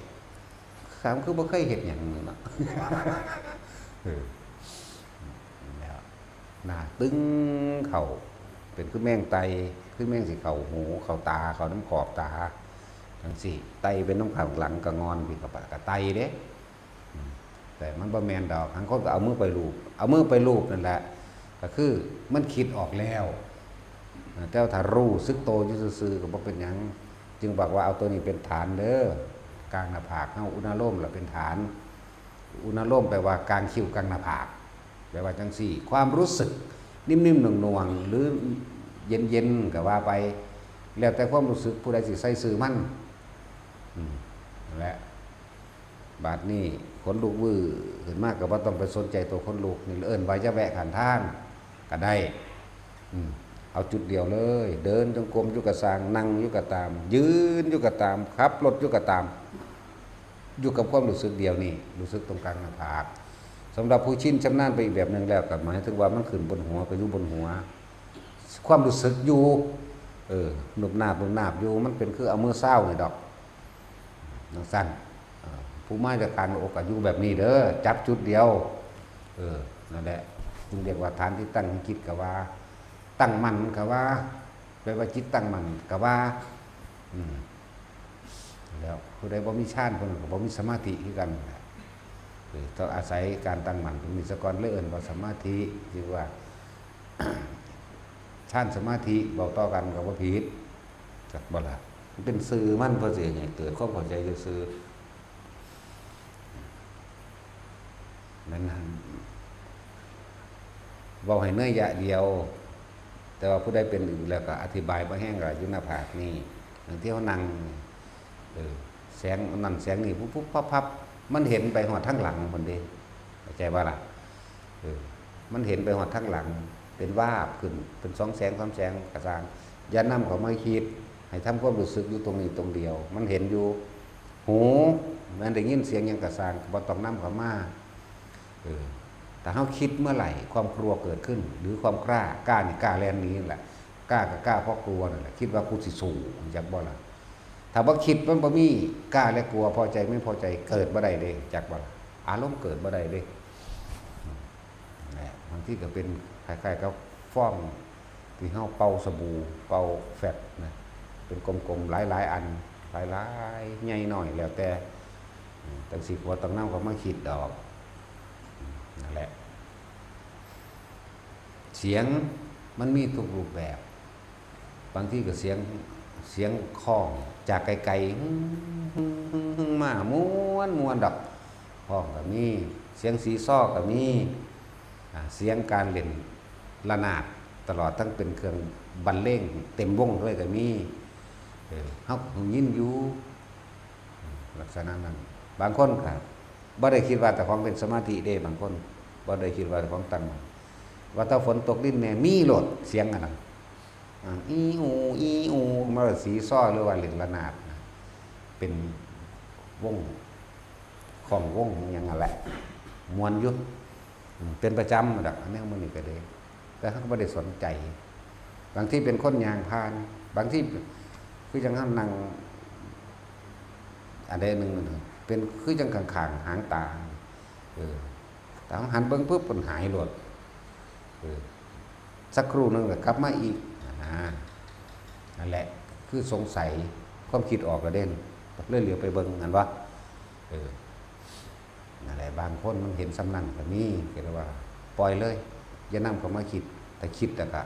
ๆ ถามคือบ่เคยเฮ็ดหยังนี่เนาะ เออ แล้ว หน้าตึงเข้า เป็นคือแมงไต่ คือแมงสิเข้าหู เข้าตา เข้านำขอบตา จั่งซี้ ไต่เป็นนำข้างหลังกะง่อนพี้ กะปะ กะไต่เด้ อืม แต่มันบ่แม่นดอก บางคนก็เอามือไปลูบ เอามือไปลูบนั่นแหละ ก็คือมันคิดออกแล้ว แต่ว่าถ้ารู้สึกโตอยู่ซื่อๆ ก็บ่เป็นหยัง จึงบอกว่าเอาตัวนี้เป็นฐานเด้อ กลางหน้าผากเฮา อุณาโลมล่ะเป็นฐาน อุณาโลมแปลว่ากลางคิ้วกลางหน้าผาก แปลว่าจังซี้ ความรู้สึกนิ่มๆ หน่วงๆ หรือเย็นๆ ก็ว่าไป แล้วแต่ความรู้สึกผู้ใดสิใส่ชื่อมัน อืม นั่นแหละ บาดนี้ขนลุกวื้อขึ้นมาก็บ่ต้องไปสนใจตัวขนลุก นี่เอิ้นว่าอย่าแวะข้างทางก็ได้ อืม เอาจุดเดียวเลย เดินจงกรมอยู่ก็ซ่าง นั่งอยู่ก็ตาม ยืนอยู่ก็ตาม ขับรถอยู่ก็ตาม อยู่กับความรู้สึกเดียวนี่ รู้สึกตรงกลางหน้าผาก สำหรับผู้ชินชำนาญไปอีกแบบหนึ่งแล้ว ก็หมายถึงว่ามันขึ้นบนหัว ก็อยู่บนหัว ความรู้สึกอยู่ เออ นุบนาบนุบนาบอยู่ มันเป็นคือเอามือซาวนี่ดอก จั่งซั้น เออ ผู้มาจากการอกก็อยู่แบบนี้เด้อ จับจุดเดียว เออ นั่นแหละ จึงเรียกว่าฐานที่ตั้งของจิต ก็ว่า ตั้งมั่นก็ว่า แปลว่าจิตตั้งมั่นก็ว่า อืม แล้วผู้ใดบ่มีฌาน คนนั้นก็บ่มีสมาธิคือกันนั่นแหละ เออ ต้องอาศัยการตั้งมั่นตรงนี้ซะก่อน เลยเอิ้นว่าสมาธิ เรียกว่า ฌานสมาธิ เว้าต่อกันก็บ่ผิด จักบ่ล่ะ มันเป็นชื่อมัน เพื่อสิให้เกิดความเข้าใจซื่อๆ นั่นหั่น เว้าให้นัยยะเดียว แต่ว่าผู้ใดเป็นอื่นแล้วก็อธิบายบ่แฮง ก็อยู่หน้าผากนี่ บางทีเฮานั่ง เออ แสงนั่นแสงนี่ ปุ๊บปุ๊บปั๊บปั๊บ มันเห็นไปฮอดทางหลังพุ้นเด้ เข้าใจบ่ล่ะ เออ มันเห็นไปฮอดทางหลัง เป็นวาบขึ้น เป็นสองแสงสามแสงก็ซ่าง อย่านำเข้ามาคิด ให้ทำความรู้สึกอยู่ตรงนี้ตรงเดียว มันเห็นอยู่ หู มันได้ยินเสียงหยังก็ซ่าง ก็บ่ต้องนำเข้ามา เออ ถ้าเฮาคิดเมื่อไหร่ ความกลัวเกิดขึ้น หรือความกล้า กล้านี่กล้าแล่นหนีนั่นแหละ กล้าก็กล้าเพราะกลัวนั่นแหละ คิดว่ากูสิสู้ จักบ่ล่ะ ถ้าบ่คิดมันบ่มีกล้าและกลัว พอใจไม่พอใจเกิดบ่ได้เด้ จักบ่ล่ะ อารมณ์เกิดบ่ได้เด้ อืม นั่นแหละ บางทีก็เป็นคล้ายๆกับฟองที่เฮาเป่าสบู่ เป่าแฟบนะ เป็นกลมๆหลายๆอัน หลายๆ ใหญ่น้อย แล้วแต่ อืม จั่งซี้ก็บ่ต้องนำเข้ามาคิดดอก อืม นั่นแหละ เสียงมันมีทุกรูปแบบ บางทีก็เสียง เสียงค้องจากไกลๆ หึ่งๆๆๆ มา ม่วนๆดอก ค้องก็มี เสียงซีซอว์ก็มี อ่า เสียงการเล่นระนาด ตลอดทั้งเป็นเครื่องบรรเลงเต็มวงเลยก็มี เออ เฮาก็ยินอยู่ ลักษณะนั้น บางคนก็บ่ได้คิดว่าเจ้าของเป็นสมาธิเด้ บางคนบ่ได้คิดว่าเจ้าของตั้งมั่น ว่าถ้าฝนตกดินแน่ มีโลดเสียงอันนั้น อ่า อีอู อีอู มาซีซอว์ หรือว่าเล่นระนาดนะ เป็นวง ค้องวงหยังนั่นแหละ ม่วนอยู่ อืม เป็นประจำดอก อันนี้มื้อนี้ก็เด้ แต่เฮาก็บ่ได้สนใจ บางทีเป็นคนย่างผ่าน บางทีคือจั่งเฮานั่ง อันใดหนึ่งมันเป็นคือจั่งข้างๆหางตา เออ แต่เฮาหันเบิ่งปุ๊บ มันหายโลด เออ สักครู่หนึ่งก็กลับมาอีก อ่า นั่นแหละ คือสงสัย ความคิดออกแล้วเด้ เลยเหลียวไปเบิ่ง หันบ่ เออ นั่นแหละ บางคนมันเห็นส่ำนั้นก็มี ก็เลยว่า ปล่อยเลย อย่านำเข้ามาคิด ถ้าคิดแล้วก็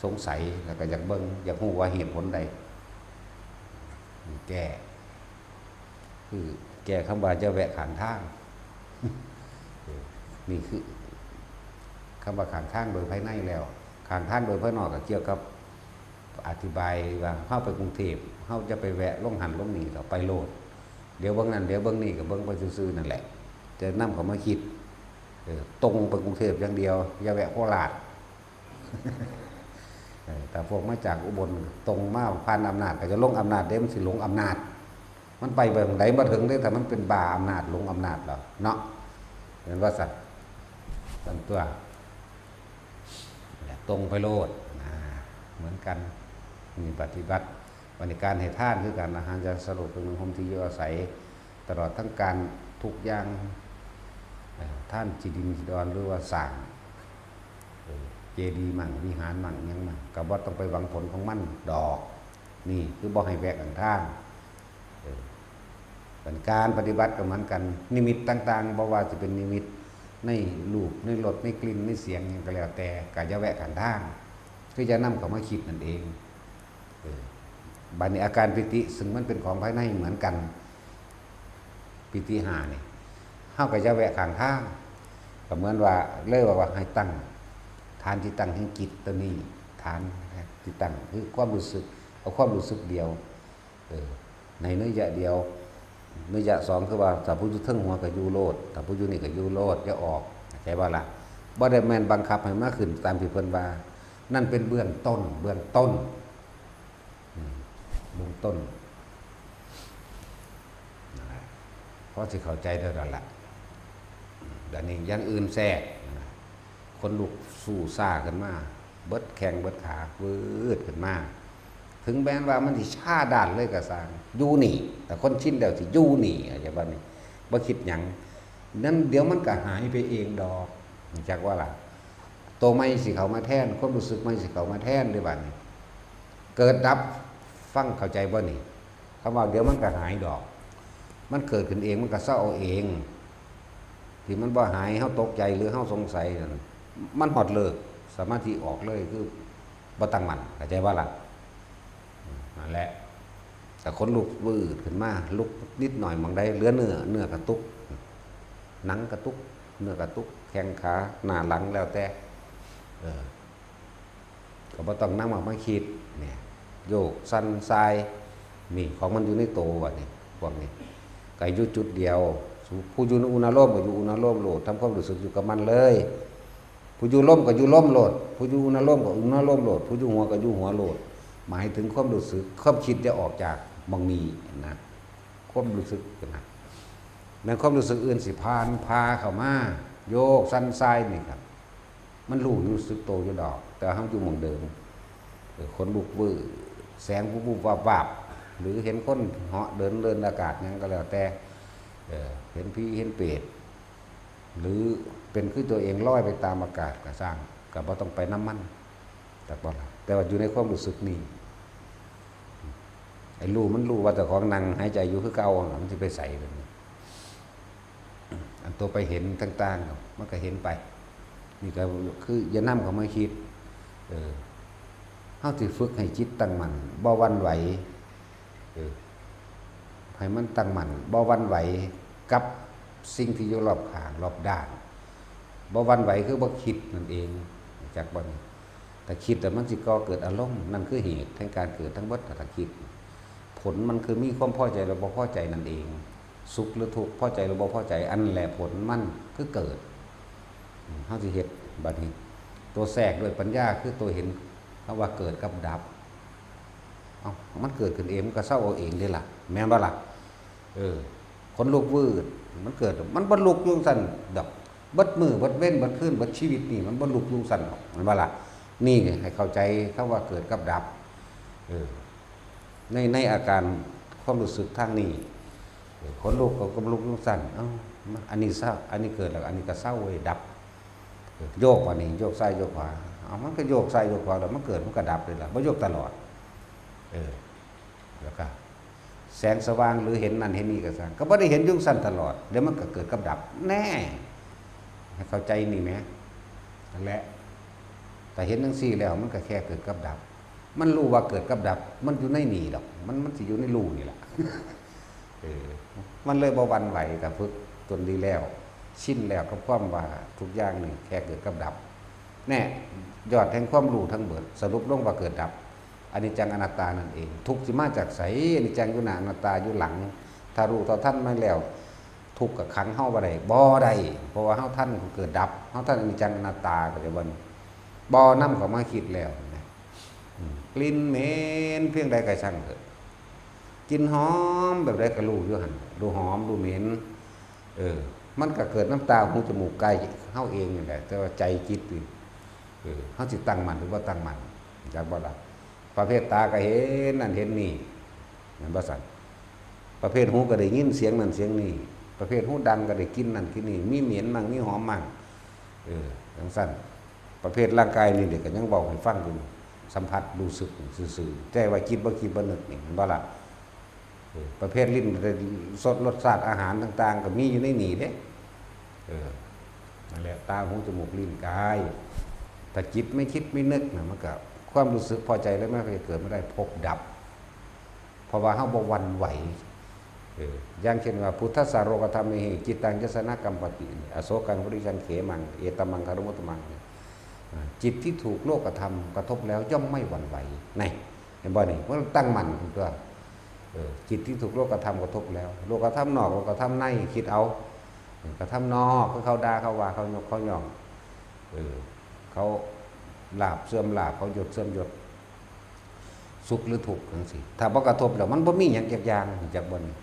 สงสัย แล้วก็อยากเบิ่ง อยากรู้ว่าเหตุผลใด แก้ คือแก้คำว่าอย่าแวะข้างทาง เออ นี่คือคำว่าข้างทางโดยภายในแล้ว ข้างทางโดยภายนอกก็เกี่ยวกับ อธิบายว่าเฮาไปกรุงเทพฯ เฮาจะไปแวะลงหั้นลงนี่ ก็ไปโลด เดี๋ยวเบิ่งนั่น เดี๋ยวเบิ่งนี่ ก็เบิ่งไปซื่อๆนั่นแหละ จะนำเข้ามาคิด เออ ตรงไปกรุงเทพฯอย่างเดียว อย่าแวะโคราช เออ ถ้าพวกมาจากอุบล ตรงมาผ่านอำนาจ ก็จะลงอำนาจเด้ มันสิหลงอำนาจ มันไปเบิ่งใดบ่ถึงเด้ ถ้ามันเป็นบ้าอำนาจ หลงอำนาจแล้วเนาะ แม่นว่าซั่น ซั่นตั๊ว ตรงไปโลด นะ เหมือนกัน นี่ปฏิบัติ บัดนี้การให้ทานคือกัน อาหาร ยาสลบ เครื่องนุ่งห่ม ที่อยู่อาศัย ตลอดทั้งการทุกอย่าง เอ่อ ทานที่ดินที่ดอน หรือว่าสร้าง เอ่อ เจดีย์มั่ง วิหารมั่ง หยังมั่ง ก็บ่ต้องไปหวังผลของมันดอก นี่คือบ่ให้แวะข้างทาง เออ เป็นการปฏิบัติก็เหมือนกัน นิมิตต่างๆ บ่ว่าสิเป็นนิมิตในรูป ในรส ในกลิ่น ในเสียงหยังก็แล้วแต่ ก็อย่าแวะข้างทาง คืออย่านำเข้ามาคิดนั่นเอง เออ บัดนี้อาการปีติ ซึ่งมันเป็นของภายในเหมือนกัน ปีติห้านี่ เฮาก็อย่าแวะข้างทาง ก็เหมือนว่า เลยว่า ว่าให้ตั้ง ฐานที่ตั้งแห่งจิตตัวนี้ ฐานที่ตั้งคือความรู้สึก เอาความรู้สึกเดียว เออ ในนัยยะเดียว นัยยะสองคือว่า ถ้าผู้อยู่เทิงหัวก็อยู่โลด ถ้าผู้อยู่นี่ก็อยู่โลด อย่าออก เข้าใจบ่ล่ะ บ่ได้แม่นบังคับให้มาขึ้นตามที่เพิ่นว่า นั่นเป็นเบื้องต้น เบื้องต้น อืม เบื้องต้น นั่นแหละ พอสิเข้าใจได้แล้วล่ะ อืม อันนี้อย่างอื่นแทรกนะ คนลุกสู้ซ่าขึ้นมา เบิดแข้งเบิดขาวืดขึ้นมา ถึงแม้ว่ามันสิชาด้านเลยก็ซ่าง อยู่นี่ แต่คนชินแล้วสิอยู่นี่ เข้าใจบ่นี่ บ่คิดหยัง นั้นเดี๋ยวมันก็หายไปเองดอก จักว่าล่ะ ตัวใหม่สิเข้ามาแทน ความรู้สึกใหม่สิเข้ามาแทนเด้บัดนี้ เกิดดับ ฟังเข้าใจบ่นี่ คำว่าเดี๋ยวมันก็หายดอก มันเกิดขึ้นเอง มันก็เซาเอาเอง ที่มันบ่หาย เฮาตกใจหรือเฮาสงสัยนั่น มันฮอดเลิก สมาธิออกเลย คือบ่ตั้งมั่น เข้าใจบ่ล่ะ นั่นแหละ แต่คนลุกวืดขึ้นมา ลุกนิดหน่อยหม่องใด เหลือเนื้อ เนื้อกระตุก หนังกระตุก เนื้อกระตุก แข้งขา หน้าหลัง แล้วแต่ เออ ก็บ่ต้องนำออกมาคิด เนี่ย โยก สั่น ส่าย นี่ ของมันอยู่ในโตบัดนี้ พวกนี้ ก็อยู่จุดเดียว ผู้อยู่ในอุณาโลมก็อยู่อุณาโลมโลด ทำความรู้สึกอยู่กับมันเลย ผู้อยู่ลมก็อยู่ลมโลด ผู้อยู่อุณาโลมก็อุณาโลมโลด ผู้อยู่หัวก็อยู่หัวโลด หมายถึงความรู้สึก ความคิดจะออกจากหม่องนี้นะ ความรู้สึกนะ แม้นความรู้สึกอื่นสิผ่านพาเข้ามา โยก สั่น ส่าย นี่ครับ มันรู้อยู่ รู้สึกโตอยู่ดอก แต่เฮาอยู่หม่องเดิม เออ ขนลุกวืด แสงวุบๆวับๆ หรือเห็นคนเหาะเดินเดินอากาศหยังก็แล้วแต่ เออ เห็นผีเห็นเปรต หรือเป็นคือตัวเองลอยไปตามอากาศก็ซ่าง ก็บ่ต้องไปนำมัน จักบ่ล่ะ แต่ว่าอยู่ในความรู้สึกนี้ ไอ้รู้มันรู้ว่าเจ้าของนั่งหายใจอยู่คือเก่า มันสิไปไสบัดนี้ อันตัวไปเห็นต่างๆ มันก็เห็นไป นี่ก็คืออย่านำเข้ามาคิด เออ เฮาสิฝึกให้จิตตั้งมั่น บ่หวั่นไหว เออ ให้มันตั้งมั่น บ่หวั่นไหวกับสิ่งที่อยู่รอบข้างรอบด้าน บ่หวั่นไหวคือบ่คิดนั่นเอง จักบ่นี่ ถ้าคิดแล้วมันสิก่อเกิดอารมณ์ นั่นคือเหตุแห่งการเกิดทั้งหมด ถ้าคิด ผลมันคือมีความพอใจและบ่พอใจนั่นเอง สุขหรือทุกข์ พอใจหรือบ่พอใจ อันแหละผลมันคือเกิด อืม เฮาสิเฮ็ดบัดนี้ ตัวแทรกด้วยปัญญาคือตัวเห็น เฮาว่าเกิดกับดับ เอ้า มันเกิดขึ้นเอง มันก็เซาเอาเองเด้ล่ะ แม่นบ่ล่ะ เออ ขนลุกวืด มันเกิด มันบ่ลุกอยู่จั่งซั่นดอก เบิดมื้อ เบิดเว็น เบิดคืน เบิดชีวิตนี่ มันบ่ลุกอยู่จั่งซั่นดอก แม่นบ่ล่ะ นี่ให้เข้าใจคำว่าเกิดกับดับ เออ ใน ในอาการความรู้สึกทางนี้ เออ ขนลุกก็ ก็ลุกอยู่จั่งซั่น เอ้า อันนี้เซา อันนี้เกิดแล้ว อันนี้ก็เซาเว้ย ดับ เออ โยกบัดนี้ โยกซ้ายโยกขวา เอ้า มันก็โยกซ้ายโยกขวาแล้ว มันเกิดมันก็ดับเลยล่ะ บ่โยกตลอด เออ แล้วก็ แสงสว่างหรือเห็นนั่นเห็นนี่ก็ซ่าง ก็บ่ได้เห็นอยู่จั่งซั่นตลอด เดี๋ยวมันก็เกิดกับดับ แน่ ให้เข้าใจนี่แหม นั่นแหละ แต่เห็นจั่งซี้แล้วมันก็แค่เกิดกับดับ มันรู้ว่าเกิดกับดับ มันอยู่ในนี่ดอก มัน มันสิอยู่ในรู้นี่ล่ะ เออ มันเลยบ่หวั่นไหว ก็ฝึกตนดีแล้ว ชินแล้วกับความว่าทุกอย่างนี่แค่เกิดกับดับ แน่ ยอดแห่งความรู้ทั้งเบิด สรุปลงว่าเกิดดับ อนิจจังอนัตตานั่นเอง ทุกข์สิมาจากไส อนิจจังอยู่หน้า อนัตตาอยู่หลัง ถ้ารู้เท่าทันมันแล้ว ทุกข์ก็ขังเฮาบ่ได้ บ่ได้ เพราะว่าเฮาทันเกิดดับ เฮาทันอนิจจังอนัตตา ก็จะบ่ บ่นำเข้ามาคิดแล้วนะ อืม กลิ่นเหม็นเพียงใดก็ช่างเถอะ กลิ่นหอมแบบใดก็รู้อยู่หั่น รู้หอม รู้เหม็น เออ มันก็เกิดนำตา หู จมูก กายเฮาเองนี่แหละ แต่ว่าใจจิตนี่ เออ เฮาสิตั้งมั่นหรือบ่ตั้งมั่น จักบ่ล่ะ ประเภทตาก็เห็นนั่นเห็นนี่ แม่นบ่ซั่น ประเภทหูก็ได้ยินเสียงนั่นเสียงนี่ ประเภทหูดังก็ได้กลิ่นนั่นกลิ่นนี่ มีเหม็นมั่ง มีหอมมั่ง เออ จั่งซั่น ประเภทร่างกายนี่เด้ก็ยังเว้าให้ฟังอยู่ สัมผัสรู้สึกซื่อๆ แต่ว่าคิดบ่คิดบ่นึกนี่ แม่นบ่ล่ะ เออ ประเภทลิ้นได้รส รสชาติอาหารต่างๆ ก็มีอยู่ในนี่เด้ เออ นั่นแหละ ตา หู จมูก ลิ้น กาย ถ้าจิตไม่คิดไม่นึกนะ มันก็ ความรู้สึกพอใจและไม่พอใจเกิดไม่ได้ ภพดับ เพราะว่าเฮาบ่หวั่นไหว เออ อย่างเช่นว่า พุทธัสสะโลกัฏฐัมเมหิ จิตตังยัสสะนะกัมปติ นี่ อโศกัง วิริยัง เขมัง เอตัมมังคะลัง วุตตมัง เนี่ย อ่า จิตที่ถูกโลกธรรมกระทบแล้วย่อมไม่หวั่นไหว นี่ เห็นบ่นี่ มันตั้งมั่นตัว เออ จิตที่ถูกโลกธรรมกระทบแล้ว โลกธรรมนอก โลกธรรมใน คิดเอา กระทำนอก คือเขาด่า เขาว่า เขายก เขาย่อง เออ เขาลาภเสื่อมลาภ เขายศเสื่อมยศ สุขหรือทุกข์จั่งซี้ ถ้าบ่กระทบแล้ว มันบ่มีหยังจักอย่าง จักบ่นี่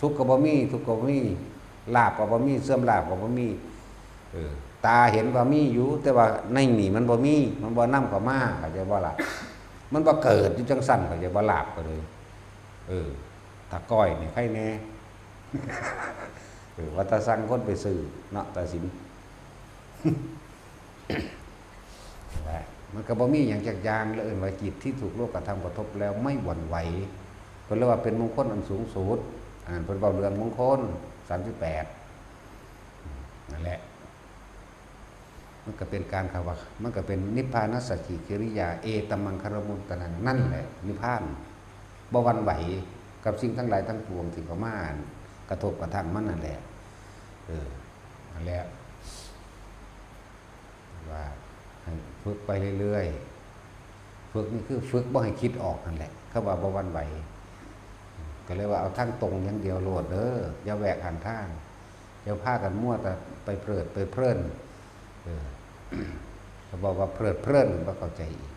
สุขก็บ่มี ทุกข์ก็บ่มี ลาภก็บ่มี เสื่อมลาภก็บ่มี เออ ตาเห็นว่ามีอยู่ แต่ว่าในนี่มันบ่มี มันบ่นำเข้ามา เข้าใจบ่ล่ะ? มันบ่เกิดอยู่จังซั่น เข้าใจบ่? ลาบก็เลย เออ ตาก้อยนี่ใครแน่ เออ ว่าตาสั่งคนไปซื้อเนาะ ตาสิน ว่ามันก็บ่มีหยังจักอย่าง แล้วเอิ้นว่าจิตที่ถูกโลกธรรมกระทบแล้วไม่หวั่นไหว เพิ่นเรียกว่าเป็นมงคลอันสูงสุด อันนั้นเพิ่นเว้าเรื่องมงคล สามสิบแปด นั่นแหละ มันก็เป็นการคำว่า มันก็เป็นนิพพานัสสะกิริยา เอตมังคลมุตตะนัง นั่นแหละ นิพพาน บ่หวั่นไหวกับสิ่งทั้งหลายทั้งปวงที่เข้ามากระทบกระทั่งมันนั่นแหละ เออ นั่นแหละ ว่าให้ฝึกไปเรื่อยๆ ฝึกนี่คือฝึกบ่ให้คิดออกนั่นแหละ เขาว่าบ่หวั่นไหว ก็เลยว่าเอาทางตรงอย่างเดียวโลดเด้อ อย่าแวกข้างทาง อย่าพากันมัวแต่ไปเพลิดไปเพลิน เออ เขาบอกว่าเพลิดเพลินบ่เข้าใจอีก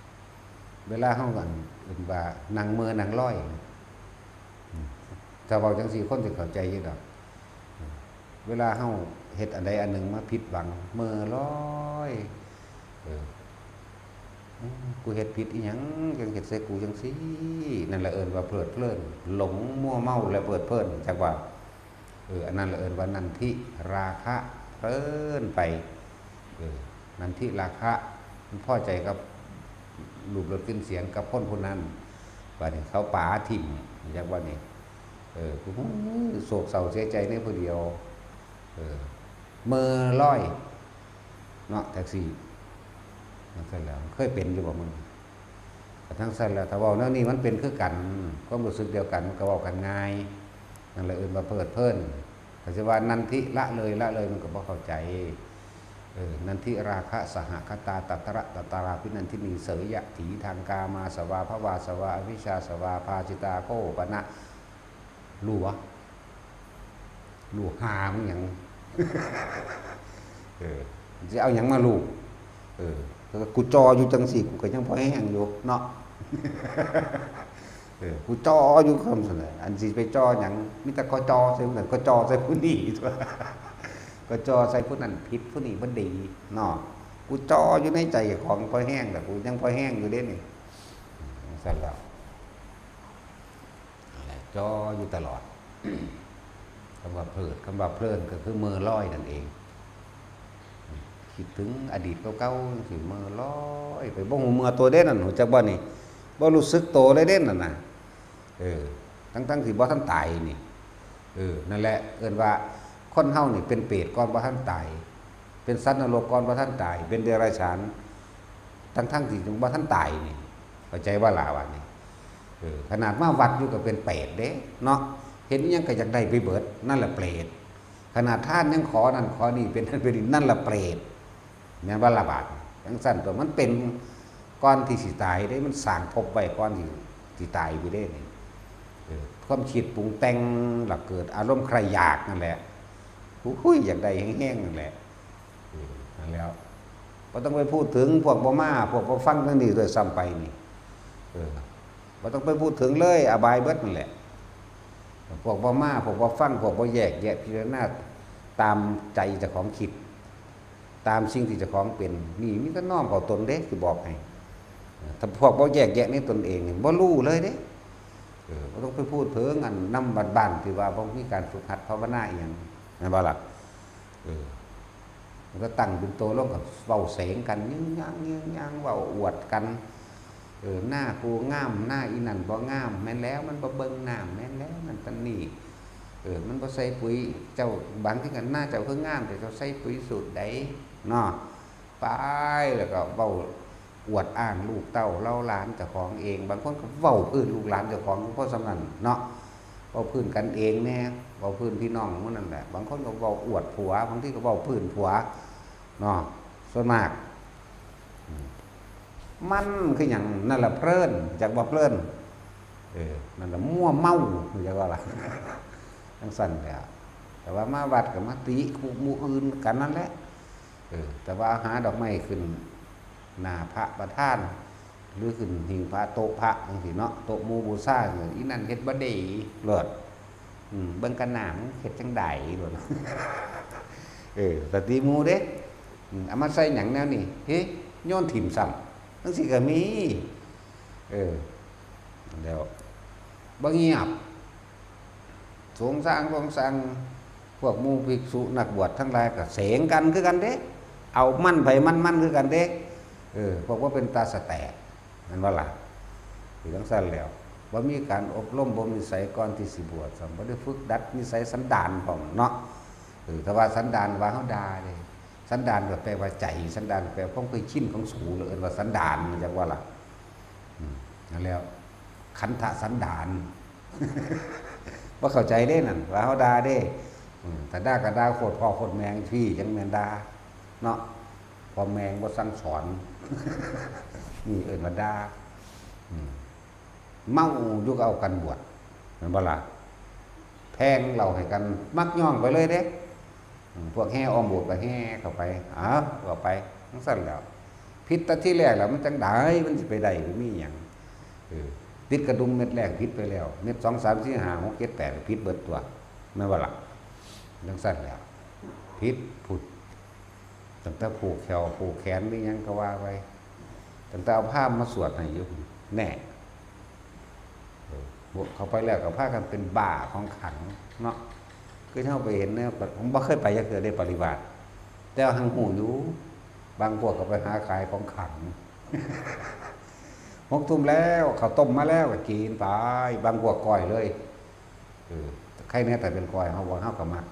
เวลาเฮากันเอิ้นว่านั่งเมอนั่งลอย อืม ถ้าเว้าจังซี่คนสิเข้าใจอยู่ดอก อืม เวลาเฮาเฮ็ดอันใดอันหนึ่งมาผิดหวัง เมอลอย เออ อืม กูเฮ็ดผิดอีหยัง จังเฮ็ดใส่กูจังซี่ นั่นแหละเอิ้นว่าเพลิดเพลิน หลงมัวเมาและเพลิดเพลิน จักว่า เออ อันนั้นละเอิ้นว่านันทิราคะ เพลินไป เออ นันทิราคะ มันพอใจกับรูปรสกลิ่นเสียงกับคนผู้นั้น บัดนี้เขาป๋าถิ่ม จักว่านี่ เออ กูโศกเศร้าเสียใจในผู้เดียว เออ เมอลอย เนาะ แท็กซี่ นั่นซั่นแหล้ว เคยเป็นอยู่บ่มึง? กะจั่งซั่นแหละ ถ้าเว้าแนวนี้มันเป็นคือกัน ความรู้สึกเดียวกัน มันก็เว้ากันง่าย นั่นแหละเอิ้นว่าเพลิดเพลิน ถ้าสิว่านันทิละเลย ละเลย มันก็บ่เข้าใจ เออ นันทิราคะสหคตา ตัตระตัตราภินันทินี เสยยะถีทางกามอาสวา ภวาสวา อวิชชาสวา ภาสิตาโคปะนะ รู้บ่? รู้หามึงหยัง เออ สิเอาหยังมารู้ เออ แต่ว่ากูจ่ออยู่จังซี่ กูก็ยังพอแฮงอยู่เนาะ เออ กูจ่ออยู่คำซั่นแหละ อันสิไปจ่อหยัง มีแต่ก็จ่อใส่ผู้นั้น ก็จ่อใส่ผู้นี้ ก็จ่อใส่ผู้นั้นผิด ผู้นี้บ่ดีเนาะ กูจ่ออยู่ในใจของพอแฮง แต่กูยังพอแฮงอยู่เด้นี่ อืม ซั่นแล้ว นั่นแหละ จ่ออยู่ตลอด คำว่าเพลิด คำว่าเพลินก็คือเมอลอยนั่นเอง คิดถึงอดีตเก่าๆ จังซี้ เมอลอยไป บ่ฮู้เมื่อตัวเด้นั่น ฮู้จักบ่นี่? บ่รู้สึกตัวเลยเด้นั่นน่ะ เออ ทั้งๆ ที่บ่ทันตายนี่ เออ นั่นแหละ เอิ้นว่าคนเฮานี่เป็นเปรตก่อนบ่ทันตาย เป็นสัตว์นรกก่อนบ่ทันตาย เป็นเดรัจฉาน ทั้งๆ ที่ยังบ่ทันตายนี่ เข้าใจบ่ล่ะ ว่านี่ เออ ขนาดมาวัดอยู่ก็เป็นเปรตเด้เนาะ เห็นอิหยังก็อยากได้ไปเบิด นั่นแหละเปรต ขนาดทานยังขอนั่นขอนี่ เป็นนั่นเป็นนี่ นั่นละเปรต แม่นบ่ล่ะบาด จั่งซั่นตัว มันเป็นก่อนที่สิตายเด้ มันสร้างภพไว้ก่อนที่สิตายอยู่เด้นี่ เออ ความคิดปรุงแต่ง แล้วเกิดอารมณ์ใคร่อยากนั่นแหละ อุ้ย อยากได้แฮงๆ นั่นแหละ เออ นั่นแหล้ว บ่ต้องไปพูดถึงพวกบ่มา พวกบ่ฟังทางนี้ด้วยซ้ำไปนี่ เออ บ่ต้องไปพูดถึงเลย อบายเบิดนั่นแหละ พวกบ่มา พวกบ่ฟัง พวกบ่แยกแยะพิจารณาตามใจเจ้าของคิด ตามสิ่งที่เจ้าของเป็น นี่มีแต่น้อมเข้าตนเด้ สิบอกให้ ถ้าพวกบ่แยกแยะในตนเองนี่ บ่รู้เลยเด้ เออ บ่ต้องไปพูดถึงอันนำบ้านๆ ที่ว่าบ่มีการฝึกหัดภาวนาอีหยัง แม่นบ่ล่ะ? เออ มันก็ตั้งเป็นตัวลงก็เว้าเสงกัน ยึงยัง ยึงยัง เว้าอวดกัน เออ หน้ากูงาม หน้าอีนั่นบ่งาม แม่นแล้ว มันบ่เบิ่งน้ำ แม่นแล้ว นั่นตันนี่ เออ มันบ่ใส่ปุ๋ย เจ้า บางทีก็ หน้าเจ้าคืองาม แต่เจ้าใส่ปุ๋ยสูตรใดเนาะ ไป แล้วก็เว้าอวดอ้างลูกเต้าเหล่าหลานเจ้าของเอง บางคนก็เว้าพื้นลูกหลานเจ้าของ เพราะส่ำนั้นเนาะ เว้าพื้นกันเองแน่ เว้าพื้นพี่น้องหมู่นั่นแหละ บางคนก็เว้าอวดผัว บางทีก็เว้าพื้นผัวเนาะ ส่วนมาก อืม มันคือหยัง นั่นล่ะเพลิน จักว่าเพลิน เออ นั่นล่ะมัวเมา จักว่าล่ะ จั่งซั่นแหละ แต่ว่ามาวัดก็มาติคู่หมู่อื่นกันนั่นแหละ เออ แต่ว่าหาดอกไม้ขึ้นหน้าพระประธาน หรือขึ้นหิ้งพระ โต๊ะพระจั่งซี้เนาะ โต๊ะหมู่บูชา อีนั่นเฮ็ดบ่ดีโลด อืม เบิ่งกันหน้ามึงเฮ็ดจั่งใดโลด เออ สติหมู่เด้ อืม เอามาใส่หยังแนวนี้ เฮ้ย โยนถิ่มซ้ำ จั่งซี้ก็มี เออ แล้ว บ่เงียบ สงสาร สงสาร พวกหมู่ภิกษุนักบวชทั้งหลายก็เสงกันคือกันเด้ เอามันไผมันมันคือกันเด้ เออ พวกว่าเป็นตาสะแตก แม่นบ่ล่ะ คือจั่งซั้นแล้ว บ่มีการอบรมบ่มนิสัยก่อนที่สิบวช ซ้ำบ่ได้ฝึกดัดนิสัยสันดานพร้อมเนาะ เออ ถ้าว่าสันดานว่าเฮาด่าเด้ สันดานก็แปลว่าใจ สันดานแปลว่าความเคยชินของสู แล้วเอิ้นว่าสันดาน จั่งว่าล่ะ อืม นั่นแล้ว ขันธสันดาน บ่เข้าใจเด้นั่น ว่าเฮาด่าเด้ อืม ถ้าด่าก็ด่าโคตรพ่อโคตรแม่งซี้ จั่งแม่นด่า เนาะ พ่อแม่งบ่สั่งสอน นี่เอิ้นว่าด่า อืม เมาอยู่ก็เอากันบวช แม่นบ่ล่ะ แพงเหล้าให้กัน มักย่องไปเลยเด้ อืม พวกแห่อ้อมโบสถ์ก็แห่เข้าไป อ้าว ก็ไป จั่งซั้นแล้ว ผิดแต่ทีแรกแล้ว มันจั่งใด มันสิไปได้ มันมีหยัง เออ ติดกระดุมเม็ดแรกผิดไปแล้ว เม็ดสอง สาม สี่ ห้า หก เจ็ด แปด ผิดเบิดตั๊ว แม่นบ่ล่ะ จั่งซั้นแล้ว ผิดพุ้น ตั้งแต่ผูกแข้วผูกแขนหรือหยังก็ว่าไป ตั้งแต่เอาพราหมณ์มาสวดให้อยู่ แน่ เออ เข้าไปแล้วก็พากันเป็นบ้าของขลังเนาะ คือเฮาไปเห็นเนี่ย ผมบ่เคยไปจักเทื่อเด้ปริวาส แต่ว่าหังฮู้อยู่ บางพวกก็ไปหาขายของขลัง หกทุ่มแล้ว ข้าวต้มมาแล้วก็กินไป บางพวกก้อยเลย เออ ใครแน่แต่เป็นก้อย เฮาว่าเฮาก็มัก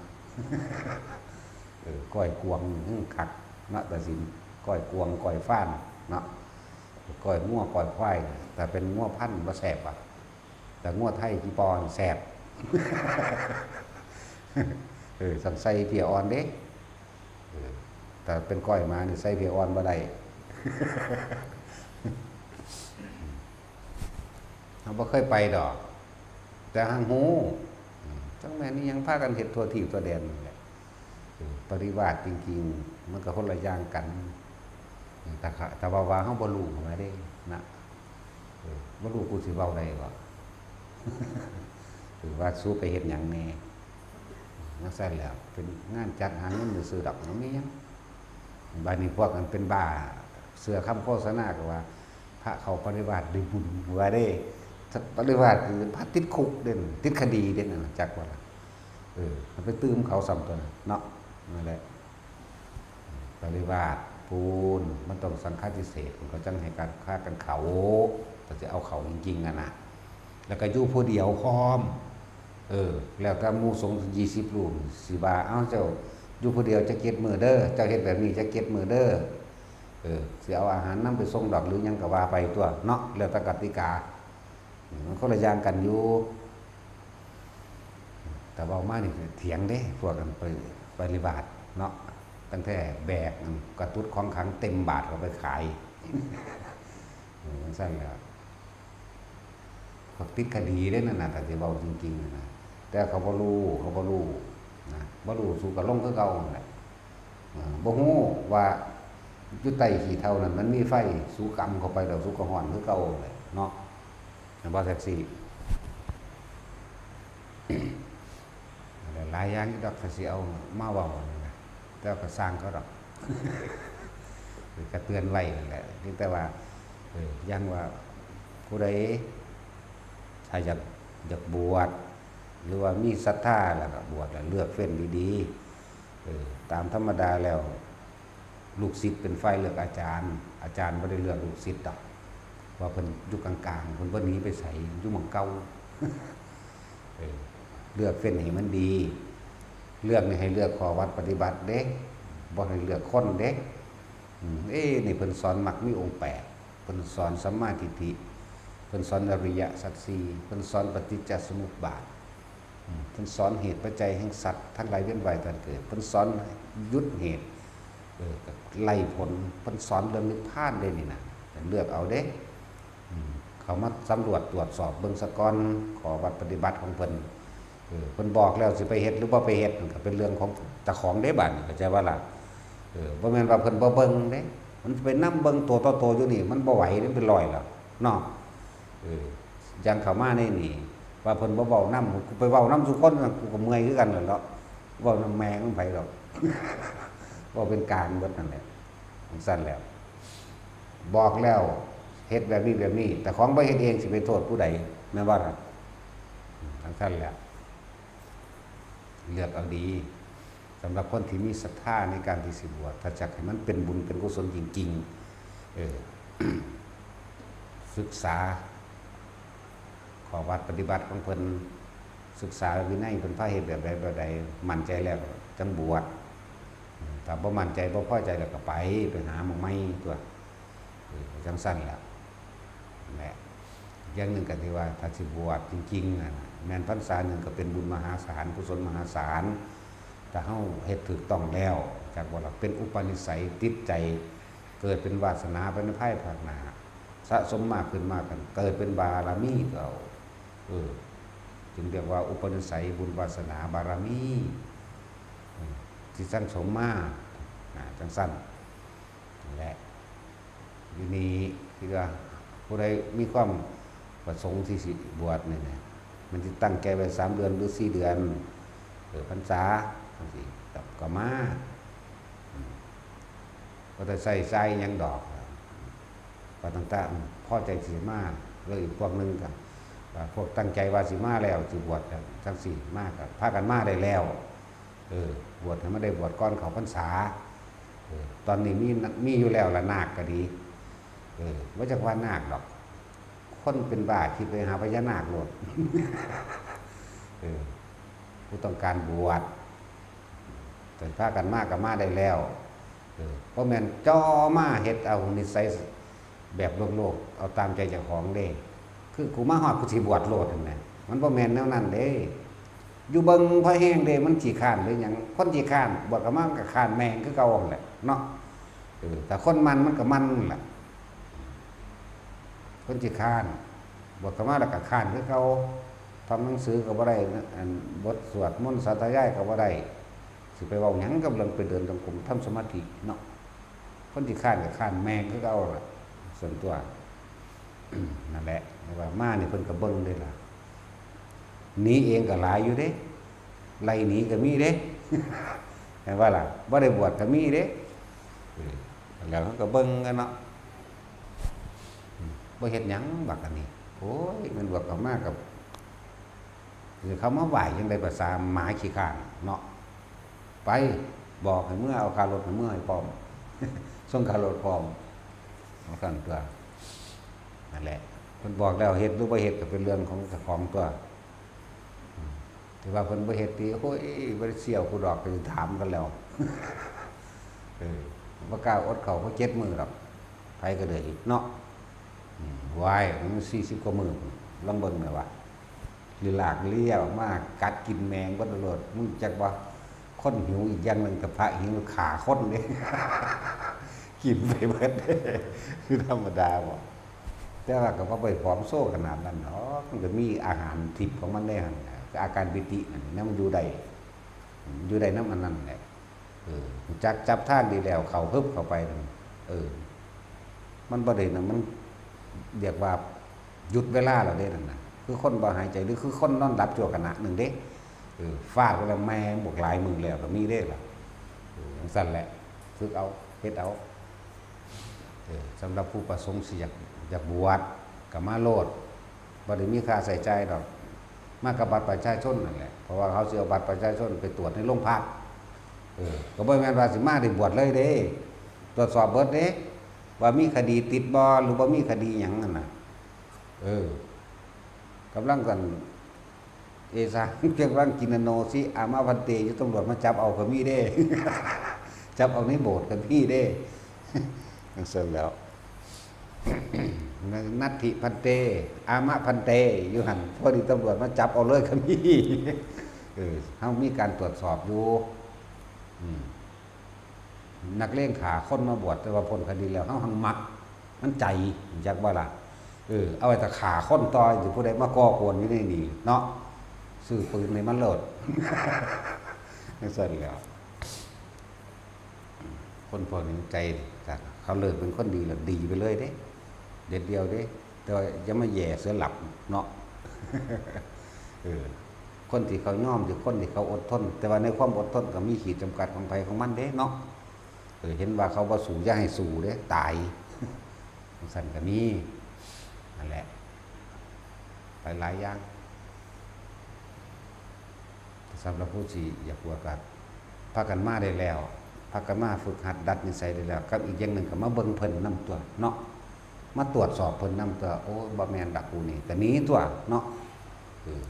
เออ ก้อยกวาง อืม คักเนาะ ตาสิน ก้อยกวาง ก้อยฟานเนาะ ก้อยงัว ก้อยควาย แต่เป็นงัวพันธุ์บ่แซ่บอะ แต่งัวไทยจีปอนแซ่บ เออ ต้องใส่เพียอ่อนเด้ เออ แต่เป็นก้อยหมานี่ใส่เพียอ่อนบ่ได้ เฮาบ่เคยไปดอก แต่หังฮู้ อืม จั่งแม่นอีหยังพากันเฮ็ดทั่วทีปทั่วแดนนี่แหละ เออ ปริวาสจริงๆ มันก็คนละอย่างกัน แต่ขะ แต่ว่า ว่าเฮาบ่รู้หั้นนะเด้ นะ เออ บ่รู้กูสิเว้าได้บ่ เออ ว่าสูไปเฮ็ดหยังแน่ จั่งซั้นแหล้ว เป็นงานจัดหาเงินซื่อๆดอก บ่มีหยัง บาดนี้พวกอันเป็นบ้า เชื่อคำโฆษณาก็ว่า พระเข้าปริวาสได้บุญ ว่าเด้ ปริวาสคือพระติดคุกเด้ ติดคดีเด้ นั่นน่ะ จักว่าล่ะ เออ มันไปตื่มเขาซ้ำตั๊วนั้นเนาะ นั่นแหละ ปริวาสพู้น มันต้องสังฆาทิเศษ มันก็จั่งให้การค้ากันเขา แต่สิเอาเขาจริงๆอะนะ แล้วก็อยู่ผู้เดียวพร้อม เออ แล้วแต่หมู่สงฆ์ยี่สิบรูป สิว่า เอ้า เจ้าอยู่ผู้เดียวจักเจ็ดมื้อเด้อ เจ้าเฮ็ดแบบนี้จักเจ็ดมื้อเด้อ เออ สิเอาอาหารนำไปส่งดอกหรือหยังก็ว่าไปตั๊วเนาะ แล้วแต่กติกา อืม มันคนละอย่างกันอยู่ แต่เว้ามานี่เถียงเด้ พวกกันไปปริวาสเนาะ ตั้งแต่แบกกระตุดของขลังเต็มบาทก็ไปขาย เออ จั่งซั้นแหละ พวกติดคดีเด้นั่นน่ะ ถ้าสิเว้าจริงๆนั่นน่ะ แต่เขาบ่รู้ เขาบ่รู้นะ บ่รู้ สูก็ลงคือเก่านั่นแหละ เออ บ่ฮู้ว่าอยู่ใต้ขี้เถ้านั่นมันมีไฟ สูกำเข้าไปแล้วสูก็ฮ้อนคือเก่านั่นแหละเนาะ แม่นบ่แท็กซี่ หลายอย่างอยู่ดอก ถ้าสิเอามาเว้านั่นนะ แต่ก็ซ่างเขาดอก ก็เตือนไว้นั่นแหละ เพียงแต่ว่า เออ อย่างว่า ผู้ใด ถ้าอยาก อยากบวช หรือว่ามีศรัทธาแล้วก็บวช แล้วเลือกเฟ้นดีๆ เออ ตามธรรมดาแล้ว ลูกศิษย์เป็นฝ่ายเลือกอาจารย์ อาจารย์บ่ได้เลือกลูกศิษย์ดอก ว่าเพิ่นอยู่กลางๆ เพิ่นบ่หนีไปไส อยู่หม่องเก่า เออ เลือกเฟ้นให้มันดี เลือกนี่ให้เลือกข้อวัดปฏิบัติเด้ บ่ให้เลือกคนเด้ อืม เอ้ นี่เพิ่นสอนมรรคมีองค์แปด เพิ่นสอนสัมมาทิฏฐิ เพิ่นสอนอริยสัจสี่ เพิ่นสอนปฏิจจสมุปบาท อืม เพิ่นสอนเหตุปัจจัยแห่งสัตว์ทั้งหลายเวียนว่ายตายเกิด เพิ่นสอนหยุดเหตุ เออ ก็ไล่ผล เพิ่นสอนเรื่องนิพพานเด้นี่นะ เลือกเอาเด้ อืม เข้ามาสำรวจตรวจสอบเบิ่งซะก่อน ข้อวัดปฏิบัติของเพิ่น เออ เพิ่นบอกแล้วสิไปเฮ็ดหรือบ่ไปเฮ็ด มันก็เป็นเรื่องของเจ้าของเด้ บาดนี้ เข้าใจบ่ล่ะ เออ บ่แม่นว่าเพิ่นบ่เบิ่งเด้ มันไปนำเบิ่งตัวต่อตัวอยู่นี่ มันบ่ไหวเด้ เป็นร้อยแล้วเนาะ เออ อย่างเข้ามาในนี่ ว่าเพิ่นบ่เว้านำ กูไปเว้านำซุคนน่ะ กูก็เมื่อยคือกันนั่นแหละเนาะ เว้านำแม่งมันไผดอก บ่เป็นกลางเบิดนั่นแหละ จั่งซั้นแหล้ว บอกแล้ว เฮ็ดแบบนี้แบบนี้ แต่ของบ่เฮ็ดเองสิไปโทษผู้ใด แม่นบ่ล่ะ จั่งซั้นแหละ เลือกเอาดี สำหรับคนที่มีศรัทธาในการที่สิบวช ถ้าอยากให้มันเป็นบุญเป็นกุศลจริงๆ เออ ศึกษา ข้อวัดปฏิบัติของเพิ่น ศึกษาวินัยเพิ่นพาเฮ็ดแบบใดแบบใด มั่นใจแล้วจั่งบวช ถ้าบ่มั่นใจบ่พอใจแล้วก็ไป ไปหาหม่องใหม่ตั๊ว เออ จั่งซั้นแหละ นั่นแหละ อย่างหนึ่งก็ที่ว่าถ้าสิบวชจริงๆ น่ะ แม่นพรรษาหนึ่งก็เป็นบุญมหาศาล กุศลมหาศาล ถ้าเฮาเฮ็ดถูกต้องแล้ว จักว่าล่ะ เป็นอุปนิสัยติดใจ เกิดเป็นวาสนาไปในภายภาคหน้า สะสมมากขึ้นมากขึ้น เกิดเป็นบารมีก็เอา เออ จึงเรียกว่าอุปนิสัยบุญวาสนาบารมี เออ ที่สั่งสมมา นะ จั่งซั้น นั่นแหละ อยู่นี่คือว่าผู้ใดมีความประสงค์ที่สิบวชนี่นะ มันสิตั้งใจไว้สามเดือนหรือสี่เดือน เออ พรรษา จั่งซี้ ก็ ก็มา อืม บ่ได้ใช้จ่ายหยังดอก ก็ตั้งแต่พอใจสิมา แล้วอีกพวกหนึ่งก็ อ่า พวกตั้งใจว่าสิมาแล้ว สิบวชจั่งซี้ มาก็พากันมาได้แล้ว เออ บวชให้มันได้บวชก่อนเข้าพรรษา เออ ตอนนี้มี มีอยู่แล้วล่ะ นาคก็ดี เออ บ่จักว่านาคดอก คนเป็นบ้าคิดไปหาพญานาคโลด เออ ผู้ต้องการบวช แต่พากันมาก็มาได้แล้ว เออ บ่แม่นจ่อมาเฮ็ดเอานิสัยแบบโลกๆ เอาตามใจเจ้าของเด้ คือกูมาฮอดกูสิบวชโลดนั่นแหละ มันบ่แม่นแนวนั้นเด้ อยู่เบิ่งพอแฮงเด้ มันขี้คร้านหรือหยัง คนขี้คร้าน บวชเข้ามามันก็คร้านแม่งคือเก่าหั่นแหละเนาะ เออ ถ้าคนหมั่นมันก็หมั่นนั่นแหละ คนขี้คร้าน บวชเข้ามาแล้วก็คร้านคือเก่า ท่องหนังสือก็บ่ได้นะ อันบทสวดมนต์สาธยายก็บ่ได้ สิไปเว้าหยังกับเรื่องไปเดินจงกรมทำสมาธิเนาะ คนขี้คร้านก็คร้านแม่งคือเก่าล่ะ ส่วนตัว นั่นแหละ แต่ว่ามานี่เพิ่นก็เบิ่งเด้ล่ะ หนีเองก็หลายอยู่เด้ ไล่หนีก็มีเด้ เห็นบ่ล่ะ บ่ได้บวชก็มีเด้ เออ แล้วเขาก็เบิ่งกันเนาะ อืม บ่เฮ็ดหยังบักอันนี้ โอ้ย แม่นบวชเข้ามากับ สิเข้ามาไหว้จั่งใด๋ ภาษาหมาขี้คร้านเนาะ ไป บอกให้เมือเอาค่ารถให้เมือให้พร้อม ส่งค่ารถพร้อม จั่งซั้นตั๊ว นั่นแหละ เพิ่นบอกแล้วเฮ็ดหรือบ่เฮ็ดก็เป็นเรื่องของเจ้าของตั๊ว อืม ที่ว่าเพิ่นบ่เฮ็ดติ โอ้ย บ่ได้เสี่ยวผู้ดอก ก็สิถามกันแล้ว เออ บ่กล้าอดข้าวเพราะเจ็ดมื้อดอก ไผก็ได้เนาะ อืม ว้าย มันสี่สิบกว่ามื้อ ลองเบิ่งแหน่ว่า หรือลากเลี้ยวมากัดกินแมงเบิดโลด มึงจักบ่ คนหิวอีกอย่างหนึ่ง แต่พระหิวฆ่าคนเด้ กินไปเบิดเด้ คือธรรมดาบ่ แต่ว่าก็บ่ไปผอมโซขนาดนั้นดอก มันก็มีอาหารทิพย์ของมันได้หั่นน่ะ คืออาการปีตินั่นนะ มันอยู่ได้ อยู่ได้นำอันนั้นแหละ เออ จักจับทางดีแล้ว เข้าฮึบเข้าไปนั่น เออ มันบ่ได้นะ มันเรียกว่าหยุดเวลาแล้วเด้นั่นน่ะ คือคนบ่หายใจ หรือคือคนนอนหลับชั่วขณะหนึ่งเด้ เออ ฟาดไปแล้วแม่งบอกหลายมื้อแล้วก็มีเด้ล่ะ เออ จั่งซั้นแหละ ฝึกเอา เฮ็ดเอา เออ สำหรับผู้ประสงค์สิอยาก อยากบวชก็มาโลด บ่ได้มีค่าใช้จ่ายดอก มากับบัตรประชาชนนั่นแหละ เพราะว่าเขาสิเอาบัตรประชาชนไปตรวจในโรงพัก เออ ก็บ่แม่นว่าสิมาได้บวชเลยเด้ ตรวจสอบเบิดเด้ ว่ามีคดีติดบ่ หรือบ่มีคดีหยังนั่นน่ะ เออ กำลังกัน เอซา เพียงร่างกินนาโนสิ อามะพันเต อยู่ตำรวจมาจับเอาก็มีเด้ จับเอาในโบสถ์ก็มีเด้ จั่งซั้นแหล้ว นัตถิพันเต อามะพันเต อยู่หั่น พอดีตำรวจมาจับเอาเลยก็มี เออ เฮามีการตรวจสอบอยู่ อืม นักเลงฆ่าคนมาบวช แต่ว่าพ้นคดีแล้ว เฮาหังมัก มันใจ จักบ่ล่ะ เออ เอาไว้ถ้าฆ่าคนต่อ สิผู้ใดมาก่อกวนอยู่ในนี่เนาะ ซื้อปืนให้มันโลด จั่งซั้นแหล้ว คนพวกนี้ใจ ถ้าเขาเลิกเป็นคนดีแล้วดีไปเลยเด้ เด็ดเดี่ยวเด้ แต่ว่าอย่ามาแหย่เสือหลับเนาะ เออ คนที่เขายอม คือคนที่เขาอดทน แต่ว่าในความอดทนก็มีขีดจำกัดของไผของมันเด้เนาะ เออ เห็นว่าเขาบ่สู้ อย่าให้สู้เด้ ตาย จั่งซั้นก็มี นั่นแหละ หลายๆอย่าง สำหรับผู้ที่อยากบวชก็พากันมาได้แล้ว พากันมาฝึกหัดดัดนิสัยได้แล้ว กับอีกอย่างหนึ่งก็มาเบิ่งเพิ่นนำตั๊วเนาะ มาตรวจสอบเพิ่นนำตั๊ว โอ้ บ่แม่นดอกผู้นี้ ก็หนีตั๊วเนาะ เออ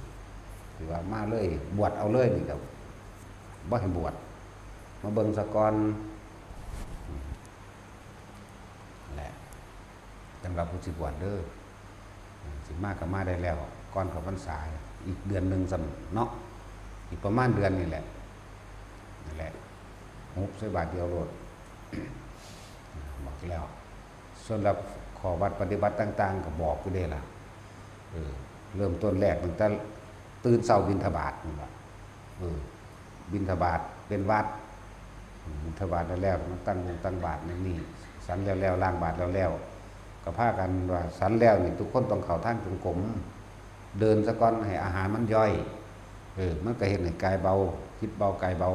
ถือว่ามาเลย บวชเอาเลยนี่ก็บ่ให้บวช มาเบิ่งซะก่อน แหละ สำหรับผู้สิบวชเด้อ สิมาก็มาได้แล้ว ก่อนเข้าพรรษา อีกเดือนหนึ่งซ้ำเนาะ อีกประมาณเดือนนี่แหละ นั่นแหละ หุบใส่บาตรเดียวโลด บอกแล้ว ส่วนหลักข้อวัดปฏิบัติต่างๆ ก็บอกอยู่เด้ล่ะ เออ เริ่มต้นแรกตั้งแต่ตื่นเช้าบิณฑบาตนั่นล่ะ เออ บิณฑบาตเป็นวัตร อืม บิณฑบาตแล้วแล้ว มาตั้งวงตั้งบาตรในนี่ ฉันแล้วแล้ว ล้างบาตรแล้วแล้ว ก็พากันว่าฉันแล้วนี่ ทุกคนต้องเข้าทางจงกรม เดินซะก่อน ให้อาหารมันย่อย เออ มันก็เฮ็ดให้กายเบา จิตเบา กายเบา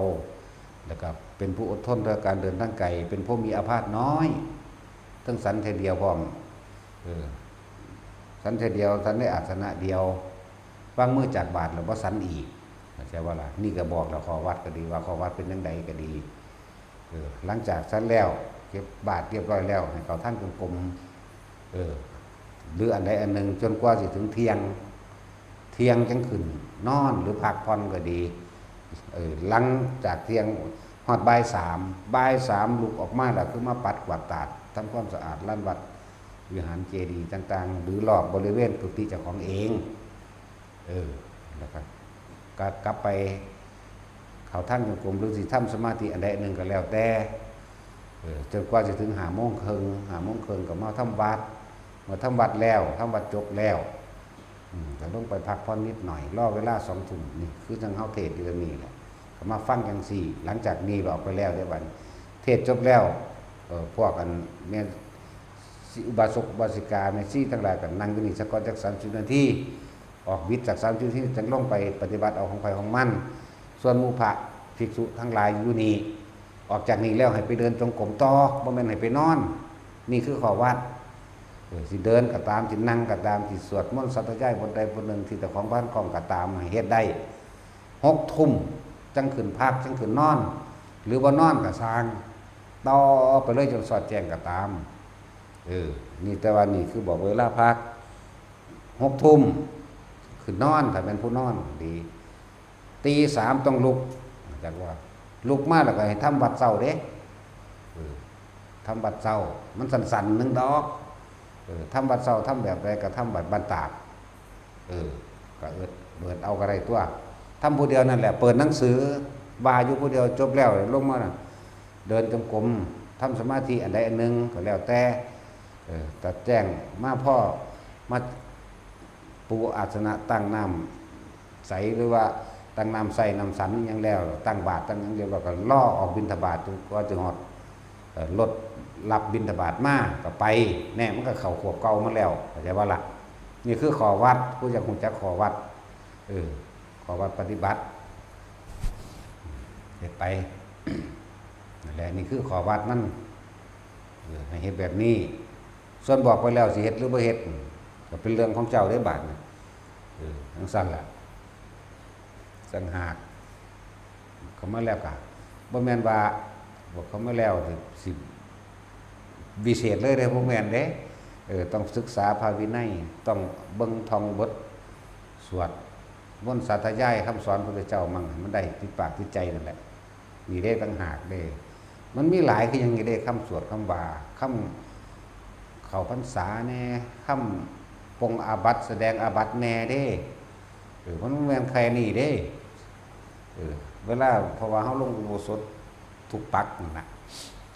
แล้วก็เป็นผู้อดทนต่อการเดินทางไกล เป็นผู้มีอาพาธน้อย ทั้งฉันเทื่อเดียวพร้อม เออ ฉันเทื่อเดียว ฉันในอาสนะเดียว วางมือจากบาตรแล้วบ่ฉันอีก เข้าใจบ่ล่ะ นี่ก็บอกแล้ว ข้อวัดก็ดี ว่าข้อวัดเป็นจั่งใดก็ดี เออ หลังจากฉันแล้ว เก็บบาตรเรียบร้อยแล้ว ให้เข้าทางจงกรม เออ หรืออันใดอันหนึ่ง จนกว่าสิถึงเที่ยง เที่ยงจั่งขึ้นนอนหรือพักผ่อนก็ดี เออ หลังจากเที่ยงฮอดบ่ายสาม บ่ายสามลุกออกมาแล้ว คือมาปัดกวาดตาด ทำความสะอาดลานวัด วิหารเจดีย์ต่างๆ หรือรอบบริเวณกุฏิเจ้าของเอง เออ แล้วก็ ก็กลับไปเข้าทางจงกรม หรือสิทำสมาธิอันใดอันหนึ่งก็แล้วแต่ เออ จนกว่าสิถึงห้าโมงครึ่ง ห้าโมงครึ่งก็มาทำวัด เมื่อทำวัดแล้ว ทำวัดจบแล้ว อืม ก็ลงไปพักผ่อนนิดหน่อย รอเวลาสองทุ่ม นี่ คือจั่งเฮาเทศน์อยู่ตรงนี้แหละ ก็มาฟังจั่งซี้ หลังจากนี้ออกไปแล้วเด้อบัดนี้ เทศน์จบแล้ว เออ พวกอันแม่ อุบาสกอุบาสิกา แม่ชีทั้งหลายก็นั่งอยู่นี่ซะก่อนจักสามสิบนาที ออกวิทย์จากสามสิบนาที จั่งลงไปปฏิบัติเอาของไผของมัน ส่วนหมู่พระภิกษุทั้งหลายอยู่นี่ ออกจากนี่แล้วให้ไปเดินจงกรมต่อ บ่แม่นให้ไปนอน นี่คือข้อวัด เออ สิเดินก็ตาม สินั่งก็ตาม สิสวดมนต์สาธยายบทใดบทหนึ่งที่เจ้าของบ้านคล่องก็ตาม ให้เฮ็ดได้ หกทุ่มจั่งขึ้นพัก จั่งขึ้นนอน หรือบ่นอนก็ซ่าง ต่อไปเลยจนสอดแจ้งก็ตาม เออ นี่แต่ว่านี่คือบอกเวลาพัก หกทุ่มขึ้นนอน ถ้าเป็นผู้นอนดี ตีสามต้องลุก จักว่า ลุกมาแล้วก็ให้ทำวัดเช้าเด้ เออ ทำวัดเช้า มันสั้นๆ หนึ่งดอก เออ ทำวัดเช้า ทำแบบใดก็ทำวัดบ้านตาด เออ ก็เอิดเปิดเอาก็ได้ตั๊ว ทำผู้เดียวนั่นแหละ เปิดหนังสือ ว่าอยู่ผู้เดียว จบแล้วลงมาน่ะ เดินจงกรม ทำสมาธิอันใดอันหนึ่งก็แล้วแต่ เออ ตัดแจ้งมา พ่อมาปูอาสนะ ตั้งน้ำใส หรือว่าตั้งน้ำใส่น้ำฉันหยังแล้ว ตั้งบาตรตั้งหยังเรียบร้อย ก็รอออกบิณฑบาตจนกว่าจะฮอด เอ่อ รถรับบิณฑบาตมาก็ไป แน่ มันก็เข้าขวบเก่ามาแล้ว เข้าใจบ่ล่ะ นี่คือข้อวัด ผู้อยากรู้จักข้อวัด เออ ข้อวัดปฏิบัติ เฮ็ดไป นั่นแหละ นี่คือข้อวัดมัน เออ ให้เฮ็ดแบบนี้ ส่วนบอกไปแล้วสิเฮ็ดหรือบ่เฮ็ด ก็เป็นเรื่องของเจ้าเด้บาดนี้ เออ จั่งซั้นล่ะ ต่างหาก เข้ามาแล้วก็ บ่แม่นว่า บอกเข้ามาแล้วสิ สิวิเศษเลยเด้ บ่แม่นเด้ เออ ต้องศึกษาพระวินัย ต้องเบิ่งท่องบทสวดมนต์สาธยายคำสอนพระพุทธเจ้ามั่ง ให้มันได้ติดปากติดใจนั่นแหละ นี่เด้ต่างหากเด้ มันมีหลายคือหยังนี่เด้ คำสวดคำว่า คำเข้าพรรษาแน่ คำปลงอาบัติ แสดงอาบัติแน่เด้ เออ มันบ่แม่นแค่นี้เด้ เออ เวลา เพราะว่าเฮาลงอุโบสถทุกปักนั่นน่ะ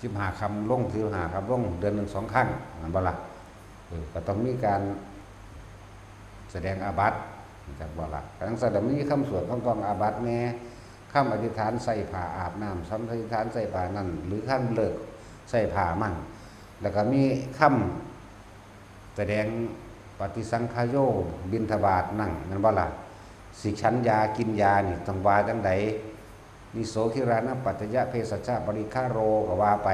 สิบห้าค่ำลง สิบห้าค่ำลง เดือนหนึ่งสองครั้ง แม่นบ่ล่ะ เออ ก็ต้องมีการแสดงอาบัติ จั่งบ่ล่ะ จั่งซั้นแล้วมีคำสวดคำท่องอาบัติแน่ คำอธิษฐานใส่ผ้าอาบน้ำ คำอธิษฐานใส่ผ้านั่น หรือคำเลิกใส่ผ้ามั่ง แล้วก็มีคำแสดงปฏิสังขโย บิณฑบาตนั่ง แม่นบ่ล่ะ สิฉันยากินยานี่ต้องว่าจั่งใด นิโส ขีรานะปัจจยะ เภสัชชะ ปริคาโร ก็ว่าไป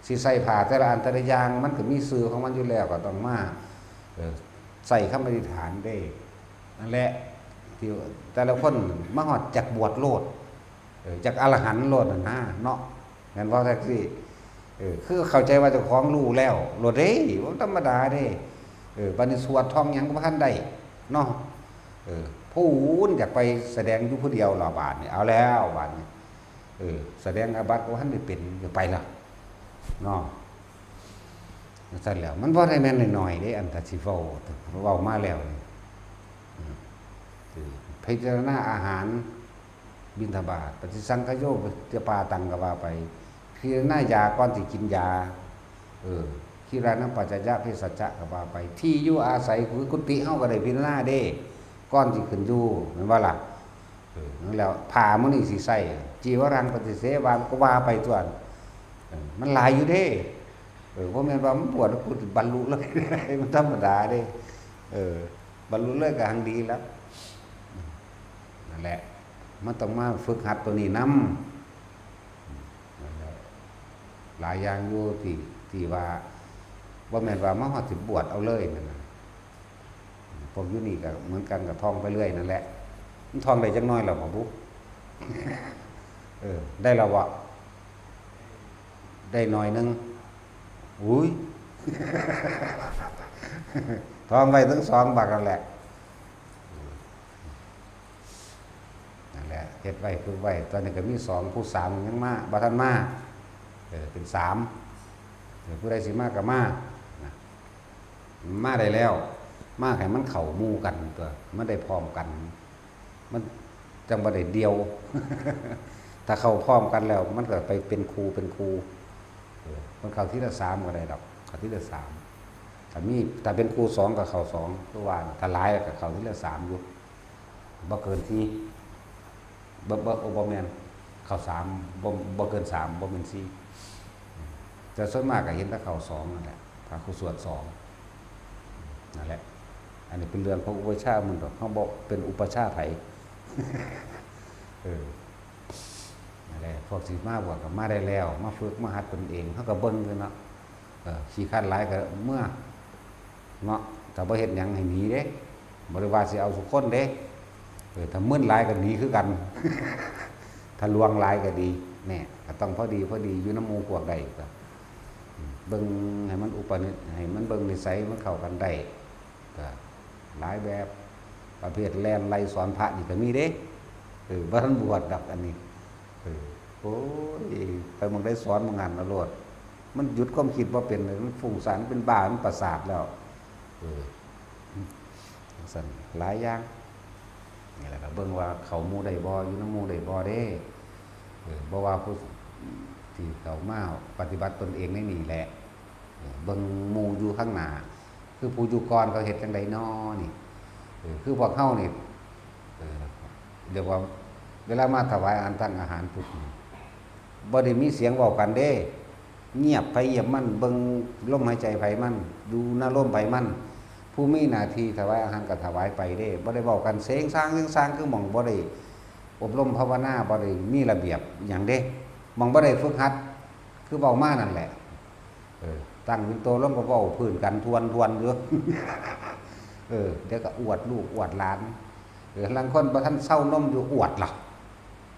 สิใส่ผ้าแต่ละอันแต่ละอย่าง มันก็มีชื่อของมันอยู่แล้ว ก็ต้องมา เอ่อ ใส่คำอธิษฐานเด้ นั่นแหละ ที่แต่ละคนมาฮอดจักบวชโลด เออ จักอรหันต์โลดนั่นนะเนาะ แม่นบ่แท็กซี่ เออ คือเข้าใจว่าเจ้าของรู้แล้วโลดเด้ บ่ธรรมดาเด้ เออ บัดนี้สวดท่องหยังก็บ่ทันได้เนาะ เออ ผู้อื่นอยากไปแสดงอยู่ผู้เดียวล่ะบาดนี้ เอาแล้วบาดนี้ เออ แสดงอาบัติก็บ่ทันได้เป็น ก็ไปแล้วเนาะ จั่งซั่นแหล้ว มันบ่ได้แม่นน้อยๆเด้ อันถ้าสิเว้า เว้ามาแล้วนี่ อืม คือพิจารณาอาหาร บิณฑบาต ปฏิสังขโย จะปาตังก็ว่าไป พิจารณายาก่อนสิกินยา เออ ขีรานะปัจจยะ เภสัชชะ ก็ว่าไป ที่อยู่อาศัยคือกุฏิเฮาก็ได้พิจารณาเด้ ก่อนสิขึ้นอยู่ แม่นบ่ล่ะ เออ นั่นแหล้ว ผ้ามื้อนี้สิใส่ จีวรัง ปฏิเสวา ก็ว่าไปตั๊ว เออ มันหลายอยู่เด้ เออ บ่แม่นว่ามันบวชแล้วกูสิบรรลุเลย มันธรรมดาเด้ เออ บรรลุเลยก็หังดีแล้ว นั่นแหละ มันต้องมาฝึกหัดตัวนี้นำ นั่นแหละ หลายอย่างอยู่ที่ ที่ว่า บ่แม่นว่ามาฮอดสิบวชเอาเลยนั่นน่ะ พวกอยู่นี่ก็เหมือนกัน ก็ท่องไปเรื่อยนั่นแหละ มันท่องได้จักหน่อยแล้วบ่บุ เออ ได้แล้วบ่ ได้หน่อยหนึ่ง อุ้ย ท่องไว้ทั้งสองบักนั่นแหละ นั่นแหละ เฮ็ดไว้ ฝึกไว้ ตอนนี้ก็มีสอง ผู้สามยังมา บ่ทันมา เออ เป็นสาม เออ ผู้ใดสิมาก็มา นะ มาได้แล้ว มาให้มันเข้าหมู่กันตั๊ว มันได้พร้อมกัน มันจั่งบ่ได้เดี่ยว ถ้าเข้าพร้อมกันแล้ว มันก็ไปเป็นคู่เป็นคู่ เออ มันเข้าทีละสามก็ได้ดอก เข้าทีละสาม ถ้ามี ถ้าเป็นคู่สองก็เข้าสอง คือว่า ถ้าหลายก็เข้าทีละสามอยู่ บ่เกินสี่ บ่ บ่ โอ้ บ่แม่น เข้าสาม บ่ บ่เกินสาม บ่แม่นสี่ แต่ส่วนมากก็เห็นแต่เข้าสองนั่นแหละ พระครูสวดสอง นั่นแหละ อันนี้เป็นเรื่องของอุปัชฌาย์มันดอก เฮาบ่เป็นอุปัชฌาย์ไผ เออ นั่นแหละ พวกสิมาบวชก็มาได้แล้ว มาฝึกมาหัดตนเอง เฮาก็เบิ่งอยู่เนาะ เออ ขี้คร้านหลายก็เมือ เนาะ ถ้าบ่เฮ็ดหยังให้หนีเด้ บ่ได้ว่าสิเอาซุคนเด้ เออ ถ้ามึนหลายก็หนีคือกัน ถ้าหลวงหลายก็ดี แน่ ก็ต้องพอดี พอดี อยู่นำหมู่พวกได้ก็ อืม เบิ่งให้มันอุปนิสัย ให้มันเบิ่งนิสัยมันเข้ากันได้ ก็หลายแบบ ประเภทแล่นไล่สอนพระนี่ก็มีเด้ เออ บ่ทันบวชดอกอันนี้ เออ โอ้ย ไปหม่องใดสอนหม่องหั้นเอาโลด มันหยุดความคิดบ่เป็นเลย มันฟุ้งซ่าน เป็นบ้า มันประสาทแล้ว เออ จั่งซั้น หลายอย่าง นี่แหละ ก็เบิ่งว่าเข้าหมู่ได้บ่ อยู่นำหมู่ได้บ่เด้ เออ บ่ว่าผู้ที่เข้ามาปฏิบัติตนเองในนี่แหละ เออ เบิ่งหมู่อยู่ข้างหน้า คือผู้อยู่ก่อนเขาเฮ็ดจั่งใดน้อนี่ เออ คือพวกเฮานี่ เออ เรียกว่าเวลามาถวายอาหาร ตั้งอาหารปุ๊บนี่ บ่ได้มีเสียงเว้ากันเด้ เงียบไผเงียบมัน เบิ่งลมหายใจไผมัน อยู่นำลมไผมัน ผู้มีหน้าที่ถวายอาหารก็ถวายไปเด้ บ่ได้เว้ากันเสียงซ่างเสียงซ่าง คือหม่องบ่ได้อบรมภาวนา บ่ได้มีระเบียบหยังเด้ หม่องบ่ได้ฝึกหัด คือเว้ามานั่นแหละ เออ ตั้งเป็นโตลงก็เว้าพื้นกันทวนๆอยู่ เออ เดี๋ยวก็อวดลูกอวดหลาน เออ ลางคนบ่ทันเซานมอยู่อวดล่ะ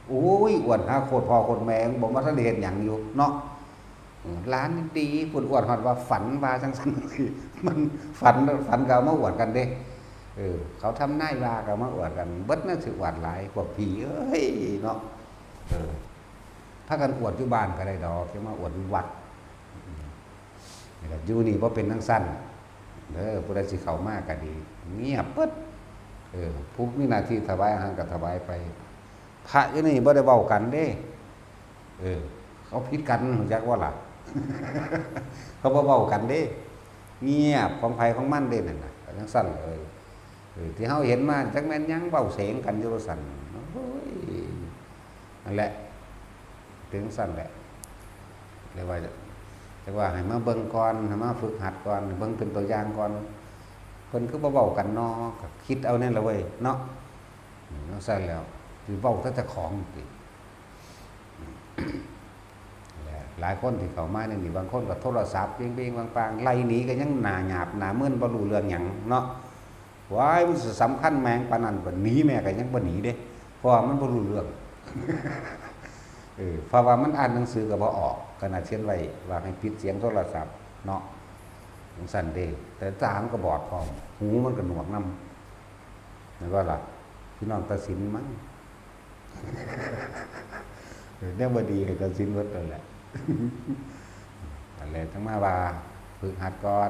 โอ้ย อวดหาโคตรพ่อโคตรแม่ บ่มาทันได้เฮ็ดหยังอยู่เนาะ เออ หลานนี่ดี พุ้นอวดฮอดว่าฝันว่าจั่งซั้น มันฝัน ฝันก็เอามาอวดกันเด้ เออ เขาทำนายว่าก็เอามาอวดกัน เบิดแนวสิอวดหลาย พวกผีเอ้ยเนาะ เออ พากันอวดอยู่บ้านก็ได้ดอก อย่ามาอวดอยู่วัด อืม นี่ล่ะ อยู่นี่บ่เป็นจั่งซั้นเด้อ ผู้ใดสิเข้ามาก็ดี เงียบเบิด เออ ผู้มีหน้าที่ถวายอาหารก็ถวายไป พระอยู่นี่บ่ได้เว้ากันเด้ เออ เขาผิดกัน รู้จักบ่ล่ะ เขาบ่เว้ากันเด้ เงียบของไผของมันเด้นั่นน่ะ จั่งซั้นเลย เออ ที่เฮาเห็นมาจักแม่นหยังเว้าเสียงกันอยู่ว่าซั่น โอ้ย นั่นแหละ เป็นจั่งซั้นแหละ เรียกว่า เรียกว่าให้มาเบิ่งก่อน ให้มาฝึกหัดก่อน เบิ่งเป็นตัวอย่างก่อน เพิ่นคือบ่เว้ากันน้อ ก็คิดเอาแน่ละเว้ย เนาะ อืม จั่งซั้นแล้ว สิเว้าแต่เจ้าของติ หลายคนที่เข้ามาในนี่ บางคนก็โทรศัพท์เบ้งๆ ปังๆ ไล่หนีก็ยังหน้าหยาบหน้ามึน บ่รู้เรื่องหยังเนาะ ว้าย มันสิสำคัญแม่งปานนั้นบ่ หนีแม่ก็ยังบ่หนีเด้ เพราะว่ามันบ่รู้เรื่อง เออ เพราะว่ามันอ่านหนังสือก็บ่ออก ขนาดเขียนไว้ว่าให้ปิดเสียงโทรศัพท์เนาะ จั่งซั้นเด้ แต่ตามันก็บอดพร้อม หูมันก็หนวกนำ แม่นบ่ล่ะ พี่น้องตัดสินมั้ง เออ แนวบ่ดีให้ตัดสินเบิดนั่นแหละ นั่นแหละ จั่งมาว่าฝึกหัดก่อน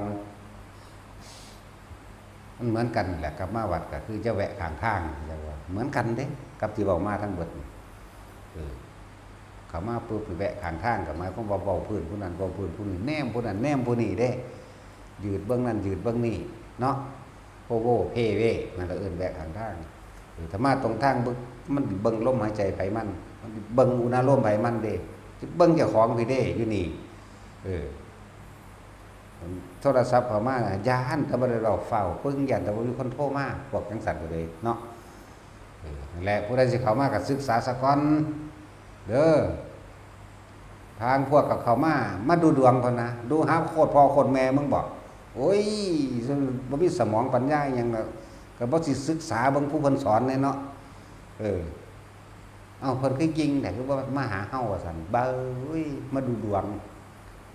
มันเหมือนกันแหละ กลับมาวัดก็คือจะแวะข้างทาง จั่งว่า เหมือนกันเด้ กับที่เว้ามาทั้งเบิดนี่ เออ เข้ามาปุ๊บไปแวะข้างทาง ก็หมายความว่าเว้าพื้นผู้นั้น เว้าพื้นผู้นี้ แนมผู้นั้น แนมผู้นี้เด้ ยืดเบิ่งนั่น ยืดเบิ่งนี่ เนาะ โพโวเพเว นั่นก็เอิ้นแวะข้างทาง เออ ถ้ามาตรงทางบึก มันเบิ่งลมหายใจไผมัน มันเบิ่งอุณหภูมิไผมันเด้ เบิ่งเจ้าของพี้เด้ อยู่นี่ เออ โทรศัพท์เข้ามาน่ะ ย้านแต่บ่ได้เว้า ฟ้าวปึ้ง ย้านแต่บ่มีคนโทรมา พวกจั่งซั้นก็เลยเนาะ เออ นั่นแหละ ผู้ใดสิเข้ามาก็ศึกษาซะก่อน เด้อ ทางพวกก็เข้ามา มาดูดวงก่อนนะ ดูหาโคตรพ่อโคตรแม่มึงบ่ โอ้ย บ่มีสมองปัญญาอิหยังดอก ก็บ่สิศึกษาเบิ่งผู้เพิ่นสอนแหน่เนาะ เออ เอ้า เพิ่นคือยิ่งแท้ คือบ่มาหาเฮาว่าซั่น เบ้ย มาดูดวง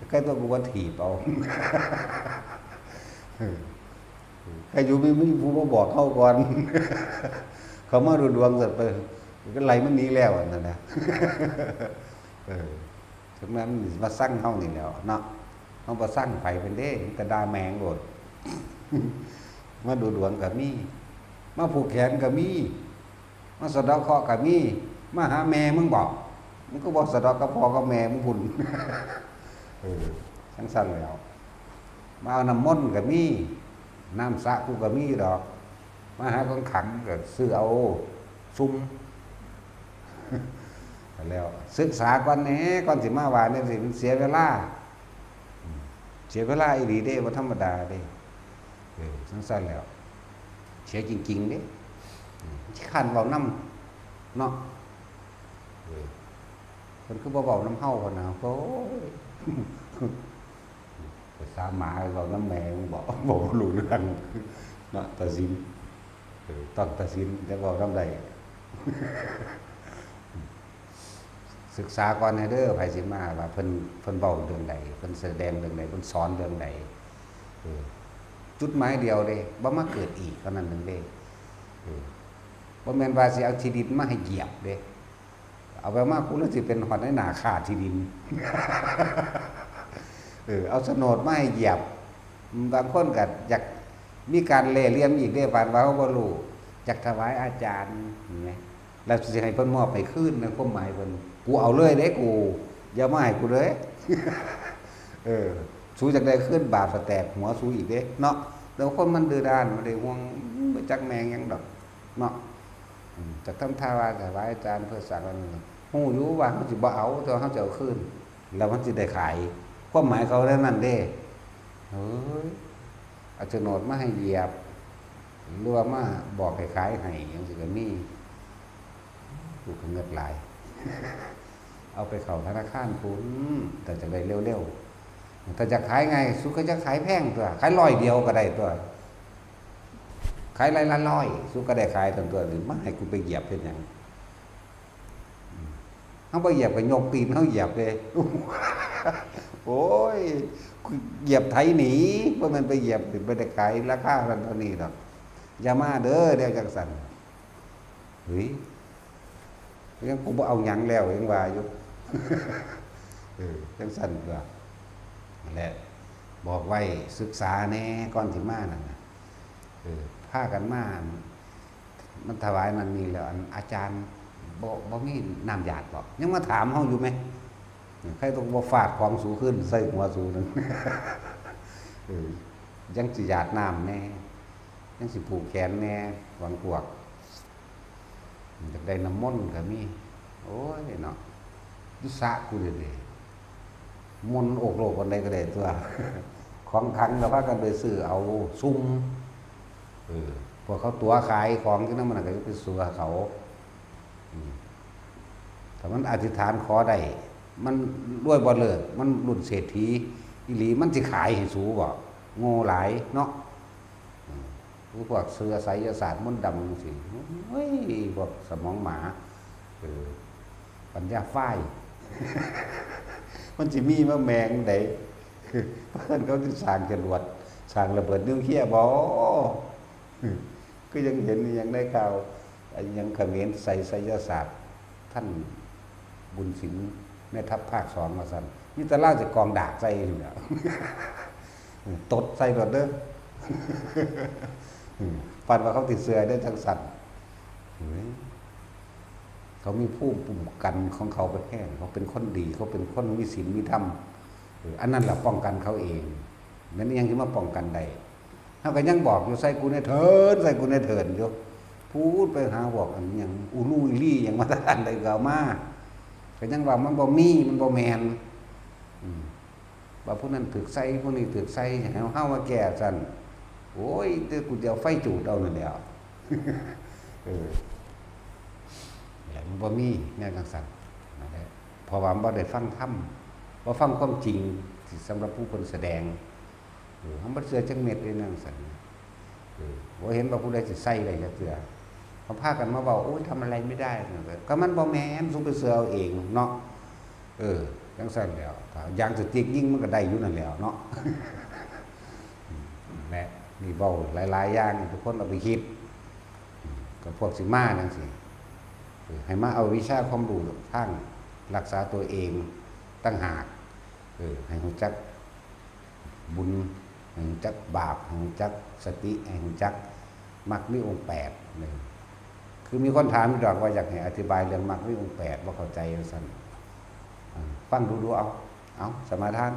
ใครตัวกูว่าถีบเอา เออ ใครอยู่มี มีผู้มาบอกเฮาก่อน เข้ามาดูดวงเสร็จไป ก็ไล่มันหนีแล้วอันนั้นนะ เออ ถึงแม้มันมาสั่งเฮานี่แหล้วเนาะ เฮาบ่สั่งไผเพิ่นเด้ มีแต่ด่าแม่งโลด มาดูดวงก็มี มาผูกแขนก็มี มาสะเดาะเคราะห์ก็มี มาหาแม่มึงบอก มึงก็บ่สะเดาะกับพ่อกับแม่มึงพุ้น เออ จั่งซั้นแหล้ว มาเอาน้ำมนต์ก็มี น้ำสระกูก็มีดอก มาหาของขลังก็ซื้อเอาซุ่ม แล้วศึกษาก่อนแหน่ ก่อนสิมาว่าจั่งซี้ มันเสียเวลา อืม เสียเวลาอีหลีเด้ บ่ธรรมดาเด้ เออ จั่งซั้นแหล้ว เสียจริงๆเด้ อืม สิค้านเว้านำเนาะ เออ เพิ่นคือบ่เว้านำเฮาหั่นนะ โอ้ย ภาษาหมาเว้านำแม่มึงบอก บ่รู้เรื่องเนาะ ตัดสิน เออ ต้องตัดสิน แต่เว้านำได้ ศึกษาก่อนแหน่เด้อ ไผสิมา ว่าเพิ่น เพิ่นเว้าเรื่องใด เพิ่นแสดงเรื่องใด เพิ่นสอนเรื่องใด เออ จุดหมายเดียวเด้ บ่มาเกิดอีกเท่านั้นหนึ่งเด้ เออ บ่แม่นว่าสิเอาที่ดินมาให้เหยียบเด้ เอาไปมากูแล้วสิเป็นฮอดนายหน้าค้าที่ดิน เออ เอาโฉนดมาให้เหยียบ บางคนก็อยากมีการแล่เหลี่ยมอีกเด้ ปานว่าเฮาบ่รู้ อยากถวายอาจารย์ เห็นไหม แล้วสิให้เพิ่นมอบให้คืนนะ ความหมายเพิ่น กูเอาเลยเด้กู อย่ามาให้กูเลย เออ สูอยากได้คืน บาปก็แตกหัวสูอีกเด้เนาะ แต่ว่าคนมันดื้อด้าน บ่ได้ห่วง บ่จักแม่งหยังดอกเนาะ อืม จักทำท่าว่าถวายอาจารย์เพื่อสร้างอันนี้ ฮู้อยู่ว่าเฮาสิบ่เอา แต่ว่าเฮาจะเอาคืน แล้วมันสิได้ขาย ความหมายเขาแนวนั้นเด้ เฮ้ย เอาโฉนดมาให้เหยียบ หรือว่ามาบอกให้ขายให้จั่งซี้ก็มี กูก็เงิดหลาย เอาไปเข้าธนาคารพุ้น ถ้าจะได้เร็วๆ ถ้าจะขายง่ายสุดก็จะขายแพงตัว ขายร้อยเดียวก็ได้ตัว ขายร้อยละร้อย สุดก็ได้ขายตันตัว นี่มาให้กูไปเหยียบเฮ็ดหยัง อืม เฮาบ่เหยียบก็ยกตีนเฮาเหยียบเลย โอ้ย เหยียบไถหนี บ่แม่นไปเหยียบ ไปได้ขายราคาเท่านี้ดอก อย่ามาเด้อ แนวจั่งซั้น เฮ้ย ยังกูบ่เอาหยังแล้ว ยังว่าอยู่ เออ จั่งซั้นตัว นั่นแหละ บอกไว้ ศึกษาแหน่ ก่อนสิมานั่นน่ะ เออ พากันมา มันถวายนั่นนี่แล้ว อันอาจารย์ บ่ บ่มีน้ำหยาดบ่ ยังมาถามเฮาอยู่ไหม ใครต้องบ่ฟาดของสูขึ้น ใส่หัวสูนั่น เออ ยังสิหยาดน้ำแหน่ ยังสิผูกแขนแหน่ บางพวก อยากได้น้ำมนต์ก็มี โอ้ยเนาะ อยู่สระกูเด้ มนต์โอกโลกอันใดก็ได้ตัว ของขลังก็พากันไปซื้อเอาซุ่ม เออ พวกเขาตั๋วขายของที่นั่นมันก็ไปซื้อเขา อืม ถ้ามันอธิษฐานขอได้ มันรวยบ่เลิก มันรุ่นเศรษฐีอีหลี มันสิขายให้สูบ่ โง่หลายเนาะ อืม ผู้พวกเชื่อไสยศาสตร์มนต์ดำจังซี้ โอ้ย พวกสมองหมา เออ ปัญญาฝ้าย มันสิมีมาแมงใด เพิ่นเขาสิสร้างจรวด สร้างระเบิดนิวเคลียร์บ่ คือยังเห็นยังได้ข่าว ไอ้ยังเขมรใส่ไสยศาสตร์ ท่านบุญสิงห์ แม่ทัพภาคสองว่าซั่น มีแต่ลาวสิกองดากใส่อยู่แล้ว ตดใส่โลดเด้อ ปานว่าเขาสิเชื่อได้จังซั่น เฮ้ย เขามีภูมิคุ้มกันของเขาไปแห้ง เขาเป็นคนดี เขาเป็นคนมีศีลมีธรรม เออ อันนั้นแหละป้องกันเขาเอง แม่นอิหยังที่มาป้องกันได้ เฮาก็ยังบอกอยู่ "ใส่กูแหน่เถิน ใส่กูแหน่เถิน" อยู่ พูดไปหาบอกอันหยัง อูลู่อีลี่หยังมา แต่อันใดก็เอามา ก็ยังว่ามันบ่มี มันบ่แม่น อืม ว่าผู้นั้นถืกใส่ ผู้นี้ถืกใส่ ให้เฮามาแก้ซั่น โอ้ย แต่กูจะเอาไฟจูดเอานั่นแหล้ว เออ นี่แหละ มันบ่มีแนวจังซั่น นั่นแหละ เพราะว่ามันบ่ได้ฟังธรรม บ่ฟังความจริงที่สำหรับผู้เพิ่นแสดง เออ เฮาบ่เชื่อจักเม็ดเด้ แนวจังซั่น เออ บ่เห็นว่าผู้ใดสิใส่ได้จักเทื่อ เขาพากันมาเว้า "โอ้ย ทำอะไรไม่ได้" ก็มันบ่แม่น สูไปเชื่อเอาเองเนาะ เออ จังซั่นแหล้ว ถ้ายางสติ๊กยิงมันก็ได้อยู่นั่นแหล้วเนาะ และนี่เว้าหลายๆอย่างให้ทุกคนเอาไปคิด อืม กับพวกสิมาจังซี้ เออ ให้มาเอาวิชาความรู้ทางรักษาตัวเองต่างหาก เออ ให้รู้จักบุญ ให้รู้จักบาป ให้รู้จักสติ ให้รู้จักมรรคมีองค์แปด เออ คือมีคนถามอยู่ดอกว่าอยากให้อธิบายเรื่องมรรคมีองค์แปด บ่เข้าใจว่าซั่น อ่า ฟังดูๆ เอา เอา สมาทาน